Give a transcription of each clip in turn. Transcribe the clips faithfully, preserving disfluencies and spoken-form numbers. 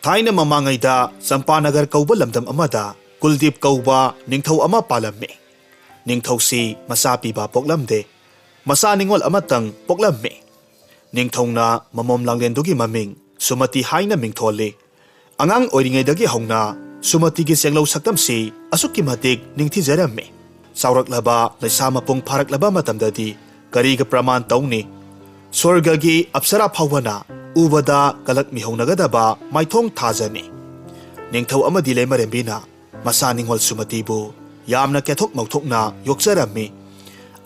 ꯊꯥꯏꯅ ꯃꯃꯥꯡꯉꯩꯗ ꯆꯝꯄꯥꯅꯒꯔ ꯀꯧꯕ ꯂꯝꯗꯝ ꯑꯃꯗ ꯀꯨꯜꯗꯤꯞ ꯀꯧꯕ ꯅꯤꯡꯊꯧ ꯑꯃ ꯄꯥꯜꯂꯝꯃꯤ꯫ ꯅꯤꯡꯊꯧꯁꯤ ꯃꯆꯥ ꯄꯤꯕ ꯄꯣꯛꯂꯝꯗꯦ꯫ ꯃꯆꯥ ꯅꯤꯉꯣꯜ ꯑꯃꯇꯪ ꯄꯣꯛꯂꯝꯃꯤ꯫ ꯅꯤꯡꯊꯧꯅ ꯃꯃꯣꯝ ꯂꯥꯡꯂꯦꯟꯗꯨꯒꯤ ꯃꯃꯤꯡ ꯁꯨꯃꯇꯤ ꯍꯥꯏꯅ ꯃꯤꯡꯊꯣꯜꯂꯤ꯫ ꯑꯉꯥꯡ ꯑꯣꯏꯔꯤꯉꯩꯗꯒꯤ ꯍꯧꯅ ꯁꯨꯃꯇꯤꯒꯤ ꯆꯦꯡꯂꯧ ꯁꯛꯇꯝꯁꯤ ꯑꯁꯨꯛꯀꯤ ꯃꯇꯤꯛ ꯅꯤꯡꯊꯤꯖꯔꯝꯃꯤ꯫ ꯆꯥꯎꯔꯛꯂꯕ ꯂꯩꯁꯥ ꯃꯄꯨꯡ ꯐꯥꯔꯛꯂꯕ ꯃꯇꯝꯗꯗꯤ ꯀꯔꯤꯒ ꯄ꯭ꯔꯃꯥꯟ ꯇꯧꯅꯤ? ꯁ꯭ꯋꯔꯒꯒꯤ ꯑꯞꯁꯔꯥ ꯐꯥꯎꯕꯅ ꯎꯕꯗ ꯀꯂꯛ ꯃꯤꯍꯧꯅꯒꯗꯕ ꯃꯥꯏꯊꯣꯡ ꯊꯥꯖꯅꯤ꯫ ꯅꯤꯡꯊꯧ ꯑꯃꯗꯤ ꯂꯩꯃꯔꯦꯝꯕꯤꯅ ꯃꯆꯥ ꯅꯤꯉꯣꯜ ꯁꯨꯃꯇꯤꯕꯨ ꯌꯥꯝꯅ ꯀꯦꯊꯣꯛ ꯃꯧꯊꯣꯛꯅ ꯌꯣꯛꯆꯔꯝꯃꯤ꯫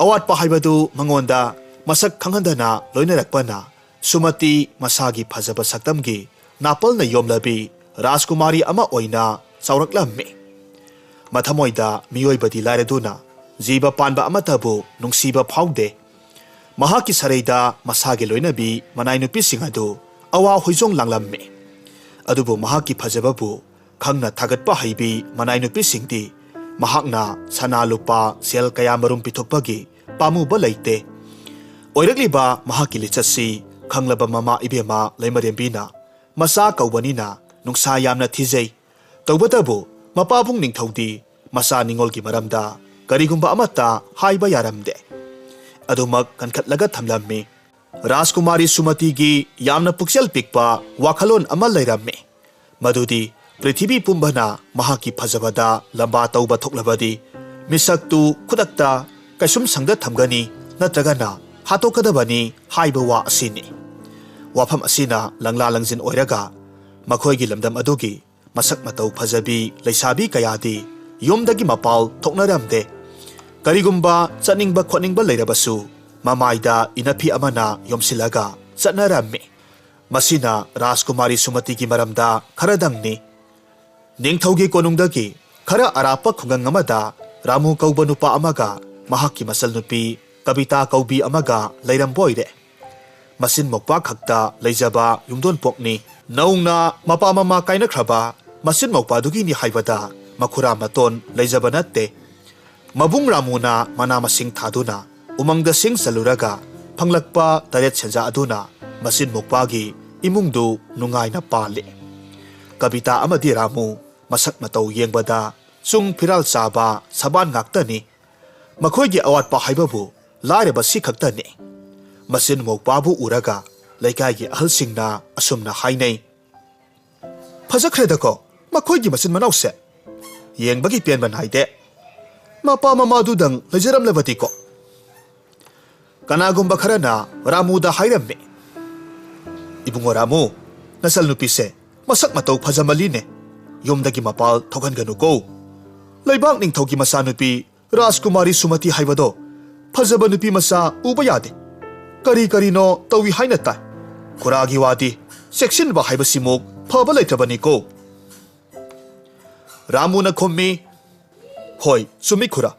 ꯑꯋꯥꯠꯄ ꯍꯥꯏꯕꯗꯨ ꯃꯉꯣꯟꯗ ꯃꯁꯛ ꯈꯪꯍꯟꯗꯅ ꯂꯣꯏꯅꯔꯛꯄꯅ ꯁꯨꯃꯇꯤ ꯃꯁꯥꯒꯤ ꯐꯖꯕ ꯁꯛꯇꯝꯒꯤ ꯅꯥꯄꯜꯅ ꯌꯣꯝꯂꯕꯤ ꯔꯥꯖꯀꯨꯃꯥꯔꯤ ꯑꯃ ꯑꯣꯏꯅ ꯆꯥꯎꯔꯛꯂꯝꯃꯤ꯫ ꯃꯊꯃꯣꯏꯗ ꯃꯤꯑꯣꯏꯕꯗꯤ ꯂꯥꯏꯔꯗꯨꯅ ꯖꯤꯕ ꯄꯥꯟꯕ ꯑꯃꯠꯇꯕꯨ ꯅꯨꯡꯁꯤꯕ ꯐꯥꯎꯗꯦ꯫ ꯃꯍꯥꯛꯀꯤ ꯁꯔꯩꯗ ꯃꯁꯥꯒꯤ ꯂꯣꯏꯅꯕꯤ ꯃꯅꯥꯏ ꯅꯨꯄꯤꯁꯤꯡ ꯑꯗꯨ ꯑꯋꯥ ꯍꯣꯏꯖꯣꯡ ꯂꯥꯡꯂꯝꯃꯤ꯫ ꯑꯗꯨꯕꯨ ꯃꯍꯥꯛꯀꯤ ꯐꯖꯕꯕꯨ ꯈꯪꯅ ꯊꯥꯒꯠꯄ ꯍꯩꯕꯤ ꯃꯅꯥꯏ ꯅꯨꯄꯤꯁꯤꯡꯗꯤ ꯃꯍꯥꯛꯅ ꯁꯅꯥ ꯂꯨꯄꯥ ꯁꯦꯜ ꯀꯌꯥ ꯃꯔꯨꯝ ꯄꯤꯊꯣꯛꯄꯒꯤ ꯄꯥꯝꯃꯨꯕ ꯂꯩꯇꯦ꯫ ꯑꯣꯏꯔꯛꯂꯤꯕ ꯃꯍꯥꯛꯀꯤ ꯂꯤꯆꯠꯁꯤ ꯈꯪꯂꯕ ꯃꯃꯥ ꯏꯕꯦꯝꯃ ꯂꯩꯃꯔꯦꯝꯕꯤꯅ ꯃꯆꯥ ꯀꯧꯕꯅꯤꯅ ꯅꯨꯡꯁꯥ ꯌꯥꯝꯅ ꯊꯤꯖꯩ꯫ ꯇꯧꯕꯇꯕꯨ ꯃꯄꯥꯕꯨꯡ ꯅꯤꯡꯊꯧꯗꯤ ꯃꯆꯥ ꯅꯤꯉꯣꯜꯒꯤ ꯃꯔꯝꯗ ꯀꯔꯤꯒꯨꯝꯕ ꯑꯃꯠꯇ ꯍꯥꯏꯕ ꯌꯥꯔꯝꯗꯦ꯫ ꯑꯗꯨꯃꯛ ꯀꯟꯈꯠꯂꯒ ꯊꯝꯂꯝꯃꯤ꯫ ꯔꯥꯖꯀꯨꯃꯥꯔꯤ ꯁꯨꯃꯇꯤꯒꯤ ꯌꯥꯝꯅ ꯄꯨꯛꯆꯦꯜ ꯄꯤꯛꯄ ꯋꯥꯈꯜꯂꯣꯟ ꯑꯃ ꯂꯩꯔꯝꯃꯤ, ꯃꯗꯨꯗꯤ ꯄ꯭ꯔꯤꯊꯤꯕꯤ ꯄꯨꯝꯕꯅ ꯃꯍꯥꯛꯀꯤ ꯐꯖꯕꯗ ꯂꯝꯕꯥ ꯇꯧꯕ ꯊꯣꯛꯂꯕꯗꯤ ꯃꯤꯁꯛꯇꯨ ꯈꯨꯗꯛꯇ ꯀꯩꯁꯨꯝ ꯁꯪꯗ ꯊꯝꯒꯅꯤ ꯅꯠꯇ꯭ꯔꯒꯅ ꯍꯥꯠꯇꯣꯛꯀꯗꯕꯅꯤ ꯍꯥꯏꯕ ꯋꯥ ꯑꯁꯤꯅꯤ꯫ ꯋꯥꯐꯝ ꯑꯁꯤꯅ ꯂꯪꯂꯥ ꯂꯪꯖꯤꯟ ꯑꯣꯏꯔꯒ ꯃꯈꯣꯏꯒꯤ ꯂꯝꯗꯝ ꯑꯗꯨꯒꯤ ꯃꯁꯛ ꯃꯇꯧ ꯐꯖꯕꯤ ꯂꯩꯁꯥꯕꯤ ꯀꯌꯥꯗꯤ ꯌꯨꯝꯗꯒꯤ ꯃꯄꯥꯜ ꯊꯣꯛꯅꯔꯝꯗꯦ꯫ ꯀꯔꯤꯒꯨꯝꯕ ꯆꯠꯅꯤꯡꯕ ꯈꯣꯠꯅꯤꯡꯕ ꯂꯩꯔꯕꯁꯨ ꯃꯃꯥꯏꯗ ꯏꯅꯐꯤ ꯑꯃꯅ ꯌꯣꯝꯁꯤꯜꯂꯒ ꯆꯠꯅꯔꯝꯃꯤ꯫ ꯃꯁꯤꯅ ꯔꯥꯖꯀꯨꯃꯥꯔꯤ ꯁꯨꯃꯇꯤꯒꯤ ꯃꯔꯝꯗ ꯈꯔꯗꯪꯅꯤ꯫ ꯅꯤꯡꯊꯧꯒꯤ ꯀꯣꯅꯨꯡꯗꯒꯤ ꯈꯔ ꯑꯔꯥꯞꯄ ꯈꯨꯡꯒꯪ ꯑꯃꯗ ꯔꯥꯃꯨ ꯀꯧꯕ ꯅꯨꯄꯥ ꯑꯃꯒ ꯃꯍꯥꯛꯀꯤ ꯃꯆꯜꯅꯨꯄꯤ ꯀꯕꯤꯇꯥ ꯀꯧꯕꯤ ꯑꯃꯒ ꯂꯩꯔꯝꯕ ꯑꯣꯏꯔꯦ꯫ ꯃꯆꯤꯟ ꯃꯧꯄ꯭ꯋꯥ ꯈꯛꯇ ꯂꯩꯖꯕ ꯌꯨꯝꯗꯣꯟꯄꯣꯛꯅꯤ꯫ ꯅꯧꯅ ꯃꯄꯥ ꯃꯃꯥ ꯀꯥꯏꯅꯈ꯭ꯔꯕ ꯃꯆꯤꯟ ꯃꯧꯄ꯭ꯋꯥꯗꯨꯒꯤꯅꯤ ꯍꯥꯏꯕꯗ ꯃꯈꯨꯔꯥ ꯃꯇꯣꯟ ꯂꯩꯖꯕ ꯅꯠꯇꯦ꯫ ꯃꯕꯨꯡ ꯔꯥꯃꯨꯅ ꯃꯅꯥ ꯃꯁꯤꯡ ꯊꯥꯗꯨꯅ ꯎꯃꯪꯗ ꯁꯤꯡ ꯆꯜꯂꯨꯔꯒ ꯐꯪꯂꯛꯄ ꯇꯔꯦꯠ ꯁꯦꯟꯖꯥ ꯑꯗꯨꯅ ꯃꯆꯤꯟ ꯃꯧꯄ꯭ꯋꯥꯒꯤ ꯏꯃꯨꯡꯗꯨ ꯅꯨꯡꯉꯥꯏꯅ ꯄꯥꯜꯂꯤ꯫ ꯀꯕꯤꯇꯥ ꯑꯃꯗꯤ ꯔꯥꯃꯨ ꯃꯁꯛ ꯃꯇꯧ ꯌꯦꯡꯕꯗ ꯆꯨꯡ ꯐꯤꯔꯥꯜ ꯆꯥꯕ ꯁꯕꯥꯟ ꯉꯥꯛꯇꯅꯤ꯫ ꯃꯈꯣꯏꯒꯤ ꯑꯋꯥꯠꯄ ꯍꯥꯏꯕꯕꯨ ꯂꯥꯏꯔꯕ ꯁꯤ ꯈꯛꯇꯅꯤ꯫ ꯃꯆꯤꯟ ꯃꯧꯄꯥꯕꯨ ꯎꯔꯒ ꯂꯩꯀꯥꯏꯒꯤ ꯑꯍꯜꯁꯤꯡꯅ ꯑꯁꯨꯝꯅ ꯍꯥꯏꯅꯩ, "ꯐꯖꯈ꯭ꯔꯦꯗꯀꯣ ꯃꯈꯣꯏꯒꯤ ꯃꯆꯤꯟ ꯃꯅꯥꯎꯁꯦ꯫ ꯌꯦꯡꯕꯒꯤ ꯄꯦꯟꯕ ꯅꯥꯏꯗꯦ꯫ ꯃꯄꯥ ꯃꯃꯥꯗꯨꯗꯪ ꯂꯩꯖꯔꯝꯂꯕꯗꯤꯀꯣ?" ꯀꯅꯥꯒꯨꯝꯕ ꯈꯔꯅ ꯔꯥꯃꯨꯗ ꯍꯥꯏꯔꯝꯃꯤ, "ꯏꯕꯨꯡꯉꯣ ꯔꯥꯃꯨ, ꯅꯆꯜꯅꯨꯄꯤꯁꯦ ꯃꯁꯛ ꯃꯇꯧ ꯐꯖꯃꯜꯂꯤꯅꯦ꯫ ꯌꯨꯝꯗꯒꯤ ꯃꯄꯥꯜ ꯊꯣꯛꯍꯟꯒꯅꯨꯀꯣ꯫ ꯂꯩꯕꯥꯛ ꯅꯤꯡꯊꯧꯒꯤ ꯃꯆꯥꯅꯨꯄꯤ ꯔꯥꯖꯀꯨꯃꯥꯔꯤ ꯁꯨꯃꯇꯤ ꯍꯥꯏꯕꯗꯣ ꯐꯖꯕ ꯅꯨꯄꯤ ꯃꯆꯥ ꯎꯕ ꯌꯥꯗꯦ꯫ ꯀꯔꯤ ꯀꯔꯤꯅꯣ ꯇꯧꯏ ꯍꯥꯏꯅ ꯇꯥꯏ꯫ ꯈꯨꯔꯥꯒꯤ ꯋꯥꯗꯤ ꯆꯦꯛꯁꯤꯟꯕ ꯍꯥꯏꯕꯁꯤꯃꯨꯛ ꯐꯕ ꯂꯩꯇ꯭ꯔꯕꯅꯤꯀꯣ?" ꯔꯥꯃꯨꯅ ꯈꯨꯝꯃꯤ, "ꯍꯣꯏ, ꯆꯨꯝꯃꯤ ꯈꯨꯔꯥ꯫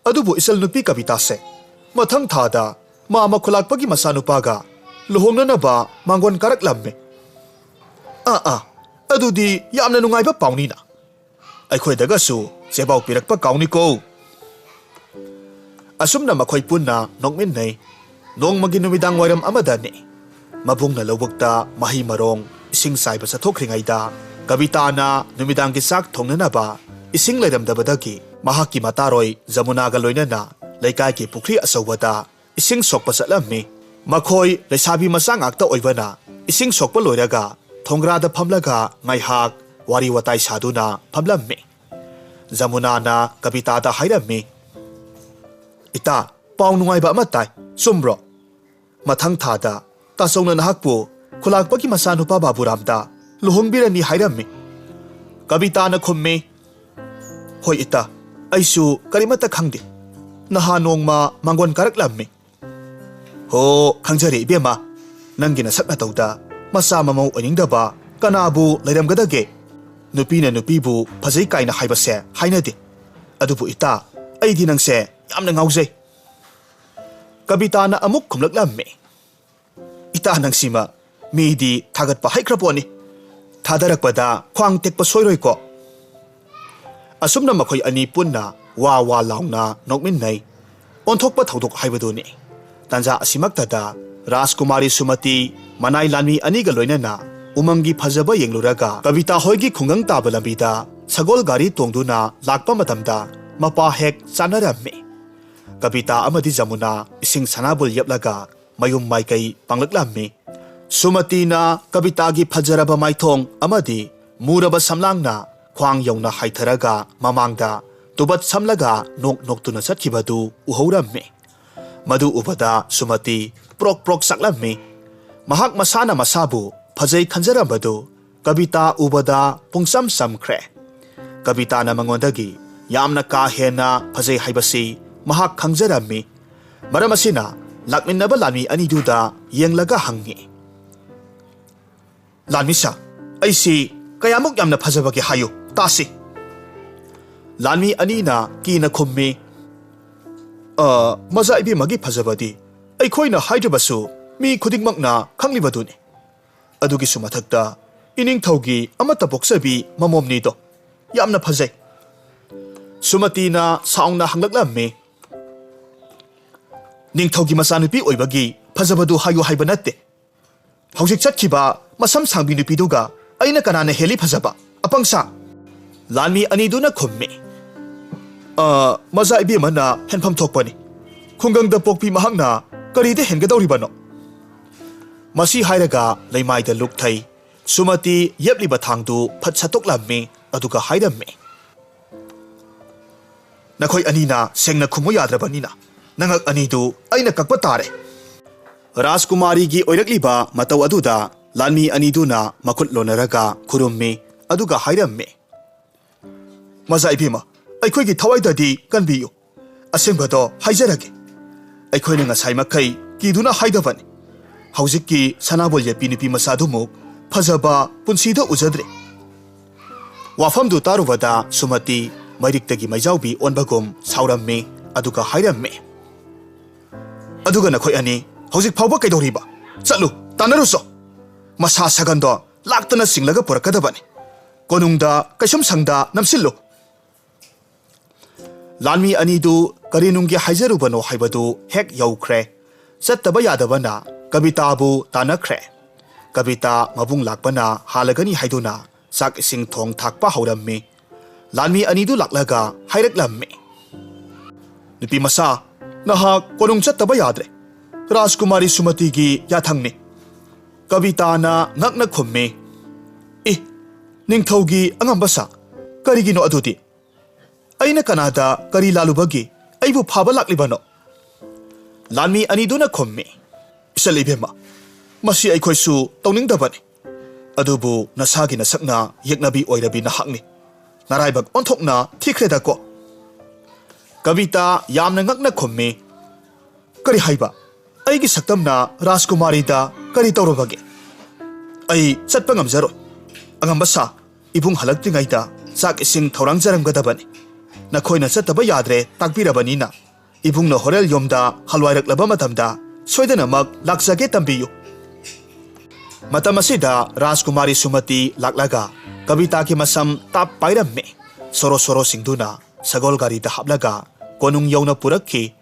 ꯑꯗꯨꯕꯨ ꯏꯆꯜ ꯅꯨꯄꯤ ꯀꯕꯤꯇꯥꯁꯦ ꯃꯊꯪ ꯊꯥꯗ ꯃꯥꯃ ꯈꯨꯂꯥꯛꯄꯒꯤ ꯃꯆꯥꯅꯨꯄꯥꯒ ꯂꯨꯍꯣꯡꯅꯅꯕ ꯃꯥꯡꯒꯣꯟ ꯀꯥꯔꯛꯂꯝꯃꯦ꯫ ꯑꯥ, ꯑꯥ, ꯑꯗꯨꯗꯤ ꯌꯥꯝꯅ ꯅꯨꯡꯉꯥꯏꯕ ꯄꯥꯎꯅꯤꯅ꯫ ꯑꯩꯈꯣꯏꯗꯒꯁꯨ ꯆꯦꯕꯥꯎ ꯄꯤꯔꯛꯄ ꯀꯥꯎꯅꯤꯀꯣ?" ꯑꯁꯨꯝꯅ ꯃꯈꯣꯏ ꯄꯨꯟꯅ ꯅꯣꯛꯃꯤꯟꯅꯩ꯫ ꯅꯣꯡꯃꯒꯤ ꯅꯨꯃꯤꯗꯥꯡ ꯋꯥꯏꯔꯝ ꯑꯃꯗꯅꯤ꯫ ꯃꯕꯨꯡꯅ ꯂꯧꯕꯨꯛꯇ ꯃꯍꯩ ꯃꯔꯣꯡ, ꯏꯁꯤꯡ ꯆꯥꯏꯕ ꯆꯠꯊꯣꯛꯈ꯭ꯔꯤꯉꯩꯗ, ꯀꯕꯤꯇꯥꯅ ꯅꯨꯃꯤꯗꯥꯡꯒꯤ ꯆꯥꯛ ꯊꯣꯡꯅꯅꯕ ꯏꯁꯤꯡ ꯂꯩꯔꯝꯗꯕꯗꯒꯤ ꯃꯍꯥꯛꯀꯤ ꯃꯇꯥꯔꯣꯏ ꯖꯃꯨꯅꯥꯒ ꯂꯣꯏꯅꯅ ꯂꯩꯀꯥꯏꯒꯤ ꯄꯨꯈ꯭ꯔꯤ ꯑꯆꯧꯕꯗ ꯏꯁꯤꯡ ꯁꯣꯛꯄ ꯆꯠꯂꯝꯃꯤ꯫ ꯃꯈꯣꯏ ꯂꯩꯁꯥꯕꯤ ꯃꯆꯥ ꯉꯥꯛꯇ ꯑꯣꯏꯕꯅ ꯏꯁꯤꯡ ꯁꯣꯛꯄ ꯂꯣꯏꯔꯒ ꯊꯣꯡꯒ꯭ꯔꯥꯗ ꯐꯝꯂꯒ ꯉꯥꯏꯍꯥꯛ ꯋꯥꯔꯤ ꯋꯥꯇꯥꯏ ꯁꯥꯗꯨꯅ ꯐꯝꯂꯝꯃꯤ꯫ ꯖꯃꯨꯅꯥꯅ ꯀꯕꯤꯇꯥꯗ ꯍꯥꯏꯔꯝꯃꯤ, "ꯏꯇꯥ, ꯄꯥꯎ ꯅꯨꯡꯉꯥꯏꯕ ꯑꯃ ꯇꯥꯏ, ꯆꯨꯝꯕ꯭ꯔꯣ? ꯃꯊꯪ ꯊꯥꯗ ꯇꯥꯆꯧꯅ ꯅꯍꯥꯛꯄꯨ ꯈꯨꯂꯥꯛꯄꯒꯤ ꯃꯆꯥꯅꯨꯄꯥ ꯕꯥꯕꯨꯔꯥꯝꯗ ꯂꯨꯍꯣꯡꯕꯤꯔꯅꯤ ꯍꯥꯏꯔꯝꯃꯤ꯫" ꯀꯕꯤꯇꯥꯅ ꯈꯨꯝꯃꯤ, "ꯍꯣꯏ ꯏꯇꯥ, ꯑꯩꯁꯨ ꯀꯔꯤꯃꯠꯇ ꯈꯪꯗꯦ꯫ ꯅꯍꯥꯟ ꯅꯣꯡꯃ ꯃꯥꯡꯒꯣꯟ ꯀꯥꯔꯛꯂꯝꯃꯤ꯫" "ꯍꯣ, ꯈꯪꯖꯔꯦ ꯏꯕꯦꯝꯃ, ꯅꯪꯒꯤ ꯅꯁꯛ ꯅꯇꯧꯗ ꯃꯆꯥ ꯃꯃꯧ ꯑꯣꯏꯅꯤꯡꯗꯕ ꯀꯅꯥꯕꯨ ꯂꯩꯔꯝꯒꯗꯒꯦ? ꯅꯨꯄꯤꯅ ꯅꯨꯄꯤꯕꯨ ꯐꯖꯩ ꯀꯥꯏꯅ ꯍꯥꯏꯕꯁꯦ ꯍꯥꯏꯅꯗꯦ꯫ ꯑꯗꯨꯕꯨ ꯏꯇꯥ, ꯑꯩꯗꯤ ꯅꯪꯁꯦ ꯌꯥꯝꯅ ꯉꯥꯎꯖꯩ꯫" ꯀꯕꯤꯇꯥꯅ ꯑꯃꯨꯛ ꯈꯨꯝꯂꯛꯂꯝꯃꯤ, "ꯏꯇꯥ ꯅꯪꯁꯤꯃ, ꯃꯤꯗꯤ ꯊꯥꯒꯠꯄ ꯍꯩꯈ꯭ꯔ ꯄꯣꯠꯅꯤ꯫ ꯊꯥꯗꯔꯛꯄꯗ ꯈ꯭ꯋꯥꯡ ꯇꯦꯛꯄ ꯁꯣꯏꯔꯣꯏꯀꯣ?" ꯑꯁꯨꯝꯅ ꯃꯈꯣꯏ ꯑꯅꯤ ꯄꯨꯟꯅ ꯋꯥ ꯋꯥ ꯂꯥꯎꯅ ꯅꯣꯛꯃꯤꯟꯅꯩ꯫ ꯑꯣꯟꯊꯣꯛꯄ ꯊꯧꯗꯣꯛ ꯍꯥꯏꯕꯗꯨꯅꯤ꯫ ꯇꯥꯟꯖꯥ ꯑꯁꯤꯃꯛꯇꯗ ꯔꯥꯖꯀꯨꯃꯥꯔꯤ ꯁꯨꯃꯇꯤ ꯃꯅꯥꯏ ꯂꯥꯟꯃꯤ ꯑꯅꯤꯒ ꯂꯣꯏꯅꯅ ꯎꯃꯪꯒꯤ ꯐꯖꯕ ꯌꯦꯡꯂꯨꯔꯒ ꯀꯕꯤꯇꯥ ꯍꯣꯏꯒꯤ ꯈꯨꯡꯒꯪ ꯇꯥꯕ ꯂꯝꯕꯤꯗ ꯁꯒꯣꯜ ꯒꯥꯔꯤ ꯇꯣꯡꯗꯨꯅ ꯂꯥꯛꯄ ꯃꯇꯝꯗ ꯃꯄꯥ ꯍꯦꯛ ꯆꯥꯅꯔꯝꯃꯤ꯫ ꯀꯕꯤꯇꯥ ꯑꯃꯗꯤ ꯖꯃꯨꯅꯥ ꯏꯁꯤꯡ ꯁꯅꯥꯕꯨꯜ ꯌꯦꯞꯂꯒ ꯃꯌꯨꯝ ꯃꯥꯏꯀꯩ ꯄꯥꯡꯂꯛꯂꯝꯃꯤ꯫ ꯁꯨꯃꯇꯤꯅ ꯀꯕꯤꯇꯥꯒꯤ ꯐꯖꯔꯕ ꯃꯥꯏꯊꯣꯡ ꯑꯃꯗꯤ ꯃꯨꯔꯕ ꯁꯝꯂꯥꯡꯅ ꯈ꯭ꯋꯥꯡ ꯌꯧꯅ ꯍꯥꯏꯊꯔꯒ ꯃꯃꯥꯡꯗ ꯇꯨꯕꯠ ꯁꯝꯂꯒ ꯅꯣꯛ ꯅꯣꯛꯇꯨꯅ ꯆꯠꯈꯤꯕꯗꯨ ꯎꯍꯧꯔꯝꯃꯤ꯫ ꯃꯗꯨ ꯎꯕꯗ ꯁꯨꯃꯇꯤ ꯄ꯭ꯔꯣꯛ ꯄ꯭ꯔꯣꯛ ꯆꯥꯛꯂꯝꯃꯤ꯫ ꯃꯍꯥꯛ ꯃꯁꯥꯅ ꯃꯁꯥꯕꯨ ꯐꯖꯩ ꯈꯟꯖꯔꯝꯕꯗꯨ ꯀꯕꯤꯇꯥ ꯎꯕꯗ ꯄꯨꯡꯆꯝ ꯆꯝꯈ꯭ꯔꯦ꯫ ꯀꯕꯤꯇꯥꯅ ꯃꯉꯣꯟꯗꯒꯤ ꯌꯥꯝꯅ ꯀꯥ ꯍꯦꯟꯅ ꯐꯖꯩ ꯍꯥꯏꯕꯁꯤ ꯃꯍꯥꯛ ꯈꯪꯖꯔꯝꯃꯤ꯫ ꯃꯔꯝ ꯑꯁꯤꯅ ꯂꯥꯛꯃꯤꯟꯅꯕ ꯂꯥꯟꯃꯤ ꯑꯅꯤꯗꯨꯗ ꯌꯦꯡꯂꯒ ꯍꯪꯉꯤ, "ꯂꯥꯟꯃꯤꯁꯥ, ꯑꯩꯁꯤ ꯀꯌꯥꯃꯨꯛ ꯌꯥꯝꯅ ꯐꯖꯕꯒꯦ ꯍꯥꯏꯌꯨ ꯇꯥꯁꯤ?" ꯂꯥꯟꯃꯤ ꯑꯅꯤꯅ ꯀꯤꯅ ꯈꯨꯝꯃꯤ, "ꯑ, ꯃꯖꯥ ꯏꯕꯦꯝꯃꯒꯤ ꯐꯖꯕꯗꯤ ꯑꯩꯈꯣꯏꯅ ꯍꯥꯏꯗ꯭ꯔꯕꯁꯨ ꯃꯤ ꯈꯨꯗꯤꯡꯃꯛꯅ ꯈꯪꯂꯤꯕꯗꯨꯅꯤ꯫ ꯑꯗꯨꯒꯤꯁꯨ ꯃꯊꯛꯇ ꯏꯅꯤꯡꯊꯧꯒꯤ ꯑꯃꯠꯇ ꯄꯣꯛꯆꯕꯤ ꯃꯃꯣꯝꯅꯤꯗꯣ꯫ ꯌꯥꯝꯅ ꯐꯖꯩ꯫" ꯁꯨꯃꯇꯤꯅ ꯁꯥꯎꯅ ꯍꯪꯂꯛꯂꯝꯃꯤ, "ꯅꯤꯡꯊꯧꯒꯤ ꯃꯆꯥꯅꯨꯄꯤ ꯑꯣꯏꯕꯒꯤ ꯐꯖꯕꯗꯨ ꯍꯥꯏꯌꯨ ꯍꯥꯏꯕ ꯅꯠꯇꯦ꯫ ꯍꯧꯖꯤꯛ ꯆꯠꯈꯤꯕ ꯃꯁꯝ ꯁꯥꯡꯕꯤ ꯅꯨꯄꯤꯗꯨꯒ ꯑꯩꯅ ꯀꯅꯥꯅ ꯍꯦꯜꯂꯤ ꯐꯖꯕ? ꯑꯄꯪꯁꯥ!" ꯂꯥꯟꯃꯤ ꯑꯅꯤꯗꯨꯅ ꯈꯨꯝꯃꯤ, "ꯑ, ꯃꯖꯥ ꯏꯕꯦꯝꯃꯅ ꯍꯦꯟꯐꯝ ꯊꯣꯛꯄꯅꯤ꯫ ꯈꯨꯡꯒꯪꯗ ꯄꯣꯛꯄꯤ ꯃꯍꯥꯛꯅ ꯀꯔꯤꯗ ꯍꯦꯟꯒꯗꯧꯔꯤꯕꯅꯣ?" ꯃꯁꯤ ꯍꯥꯏꯔꯒ ꯂꯩꯃꯥꯏꯗ ꯂꯨꯞꯊꯩ꯫ ꯁꯨꯃꯇꯤ ꯌꯦꯞꯂꯤꯕ ꯊꯥꯡꯗꯨ ꯐꯠ ꯁꯠꯇꯣꯛꯂꯝꯃꯤ, ꯑꯗꯨꯒ ꯍꯥꯏꯔꯝꯃꯤ, "ꯅꯈꯣꯏ ꯑꯅꯤꯅ ꯁꯦꯡꯅ ꯈꯨꯝꯃꯨ ꯌꯥꯗ꯭ꯔꯕꯅꯤꯅ ꯅꯉꯛ ꯑꯅꯤꯗꯨ ꯑꯩꯅ ꯀꯛꯄ ꯇꯥꯔꯦ꯫" ꯔꯥꯖꯀꯨꯃꯥꯔꯤꯒꯤ ꯑꯣꯏꯔꯛꯂꯤꯕ ꯃꯇꯧ ꯑꯗꯨꯗ ꯂꯥꯟꯃꯤ ꯑꯅꯤꯗꯨꯅ ꯃꯈꯨꯠ ꯂꯣꯟꯅꯔꯒ ꯈꯨꯔꯨꯝꯃꯤ, ꯑꯗꯨꯒ ꯍꯥꯏꯔꯝꯃꯤ, "ꯃꯖꯥ ꯏꯕꯦꯝꯃ, ꯑꯩꯈꯣꯏꯒꯤ ꯊꯋꯥꯏꯗꯗꯤ ꯀꯟꯕꯤꯌꯨ꯫ ꯑꯁꯦꯡꯕꯗꯣ ꯍꯥꯏꯖꯔꯒꯦ꯫ ꯑꯩꯈꯣꯏꯅ ꯉꯁꯥꯏ ꯃꯈꯩ ꯀꯤꯗꯨꯅ ꯍꯥꯏꯗꯕꯅꯤ꯫ ꯍꯧꯖꯤꯛꯀꯤ ꯁꯅꯥꯕꯣꯜ ꯌꯦꯠꯄꯤ ꯅꯨꯄꯤ ꯃꯆꯥꯗꯨꯃꯨꯛ ꯐꯖꯕ ꯄꯨꯟꯁꯤꯗ ꯎꯖꯗ꯭ꯔꯤ꯫" ꯋꯥꯐꯝꯗꯨ ꯇꯥꯔꯨꯕꯗ ꯁꯨꯃꯇꯤ ꯃꯩꯔꯤꯛꯇꯒꯤ ꯃꯩꯖꯥꯎꯕꯤ ꯑꯣꯟꯕꯒꯨꯝ ꯁꯥꯎꯔꯝꯃꯤ, ꯑꯗꯨꯒ ꯍꯥꯏꯔꯝꯃꯤ, "ꯑꯗꯨꯒ ꯅꯈꯣꯏ ꯑꯅꯤ ꯍꯧꯖꯤꯛ ꯐꯥꯎꯕ ꯀꯩꯗꯧꯔꯤꯕ? ꯆꯠꯂꯨ, ꯇꯥꯟꯅꯔꯨꯆꯣ꯫ ꯃꯁꯥ ꯁꯒꯟꯗꯣ ꯂꯥꯛꯇꯅ ꯆꯤꯡꯂꯒ ꯄꯨꯔꯛꯀꯗꯕꯅꯤ꯫ ꯀꯣꯅꯨꯡꯗ ꯀꯩꯁꯨꯝꯁꯪꯗ ꯅꯝꯁꯤꯜꯂꯨ꯫" ꯂꯥꯟꯃꯤ ꯑꯅꯤꯗꯨ ꯀꯔꯤ ꯅꯨꯡꯒꯤ ꯍꯥꯏꯖꯔꯨꯕꯅꯣ ꯍꯥꯏꯕꯗꯨ ꯍꯦꯛ ꯌꯧꯈ꯭ꯔꯦ꯫ ꯆꯠꯇꯕ ꯌꯥꯗꯕꯅ ꯀꯕꯤꯇꯥꯕꯨ ꯇꯥꯟꯅꯈ꯭ꯔꯦ꯫ ꯀꯕꯤꯇꯥ ꯃꯕꯨꯡ ꯂꯥꯛꯄꯅ ꯍꯥꯜꯂꯒꯅꯤ ꯍꯥꯏꯗꯨꯅ ꯆꯥꯛ ꯏꯁꯤꯡ ꯊꯣꯡ ꯊꯥꯛꯄ ꯍꯧꯔꯝꯃꯤ꯫ ꯂꯥꯟꯃꯤ ꯑꯅꯤꯗꯨ ꯂꯥꯛꯂꯒ ꯍꯥꯏꯔꯛꯂꯝꯃꯤ, "ꯅꯨꯄꯤ ꯃꯆꯥ, ꯅꯍꯥꯛ ꯀꯣꯅꯨꯡ ꯆꯠꯇꯕ ꯌꯥꯗ꯭ꯔꯦ꯫ ꯔꯥꯖꯀꯨꯃꯥꯔꯤ ꯁꯨꯃꯇꯤꯒꯤ ꯌꯥꯊꯪꯅꯤ꯫" ꯀꯕꯤꯇꯥꯅ ꯉꯛꯅ ꯈꯨꯝꯃꯤ, "ꯑꯦ, ꯅꯤꯡꯊꯧꯒꯤ ꯑꯉꯝꯕ ꯁꯥ, ꯀꯔꯤꯒꯤꯅꯣ ꯑꯗꯨꯗꯤ? ꯑꯩꯅ ꯀꯅꯥꯗ ꯀꯔꯤ ꯂꯥꯜꯂꯨꯕꯒꯤ ꯑꯩꯕꯨ ꯐꯥꯕ ꯂꯥꯛꯂꯤꯕꯅꯣ?" ꯂꯥꯟꯃꯤ ꯑꯅꯤꯗꯨꯅ ꯈꯨꯝꯃꯤ, "ꯏꯆꯜ ꯏꯕꯦꯝꯃ, ꯃꯁꯤ ꯑꯩꯈꯣꯏꯁꯨ ꯇꯧꯅꯤꯡꯗꯕꯅꯤ꯫ ꯑꯗꯨꯕꯨ ꯅꯁꯥꯒꯤ ꯅꯁꯛꯅ ꯌꯦꯛꯅꯕꯤ ꯑꯣꯏꯔꯕꯤ ꯅꯍꯥꯛꯅꯤ꯫ ꯅꯔꯥꯏꯕꯛ ꯑꯣꯟꯊꯣꯛꯅ ꯊꯤꯈ꯭ꯔꯦꯗꯀꯣ꯫" ꯀꯕꯤꯇꯥ ꯌꯥꯝꯅ ꯉꯛꯅ ꯈꯨꯝꯃꯤ, "ꯀꯔꯤ ꯍꯥꯏꯕ? ꯑꯩꯒꯤ ꯁꯛꯇꯝꯅ ꯔꯥꯖꯀꯨꯃꯥꯔꯤꯗ ꯀꯔꯤ ꯇꯧꯔꯕꯒꯦ? ꯑꯩ ꯆꯠꯄ ꯉꯝꯖꯔꯣꯏ꯫ ꯑꯉꯝꯕ ꯁꯥ, ꯏꯕꯨꯡ ꯍꯜꯂꯛꯇ꯭ꯔꯤꯉꯩꯗ ꯆꯥꯛ ꯏꯁꯤꯡ ꯊꯧꯔꯥꯡꯖꯔꯝꯒꯗꯕꯅꯤ꯫ ꯅꯈꯣꯏꯅ ꯆꯠꯇꯕ ꯌꯥꯗ꯭ꯔꯦ ꯇꯥꯛꯄꯤꯔꯕꯅꯤꯅ, ꯏꯕꯨꯡꯅ ꯍꯣꯔꯦꯜ ꯌꯨꯝꯗ ꯍꯜꯋꯥꯏꯔꯛꯂꯕ ꯃꯇꯝꯗ ꯁꯣꯏꯗꯅꯃꯛ ꯂꯥꯛꯆꯒꯦ ꯇꯝꯕꯤꯌꯨ꯫" ꯃꯇꯝ ꯑꯁꯤꯗ ꯔꯥꯖꯀꯨꯃꯥꯔꯤ ꯁꯨꯃꯇꯤ ꯂꯥꯛꯂꯒ ꯀꯕꯤꯇꯥꯒꯤ ꯃꯁꯝ ꯇꯥꯞ ꯄꯥꯏꯔꯝꯃꯤ꯫ ꯁꯣꯔꯣ ꯁꯣꯔꯣꯁꯤꯡꯗꯨꯅ ꯁꯒꯣꯜ ꯒꯥꯔꯤꯗ ꯍꯥꯞꯂꯒ ꯀꯣꯅꯨꯡ ꯌꯧꯅ ꯄꯨꯔꯛꯈꯤ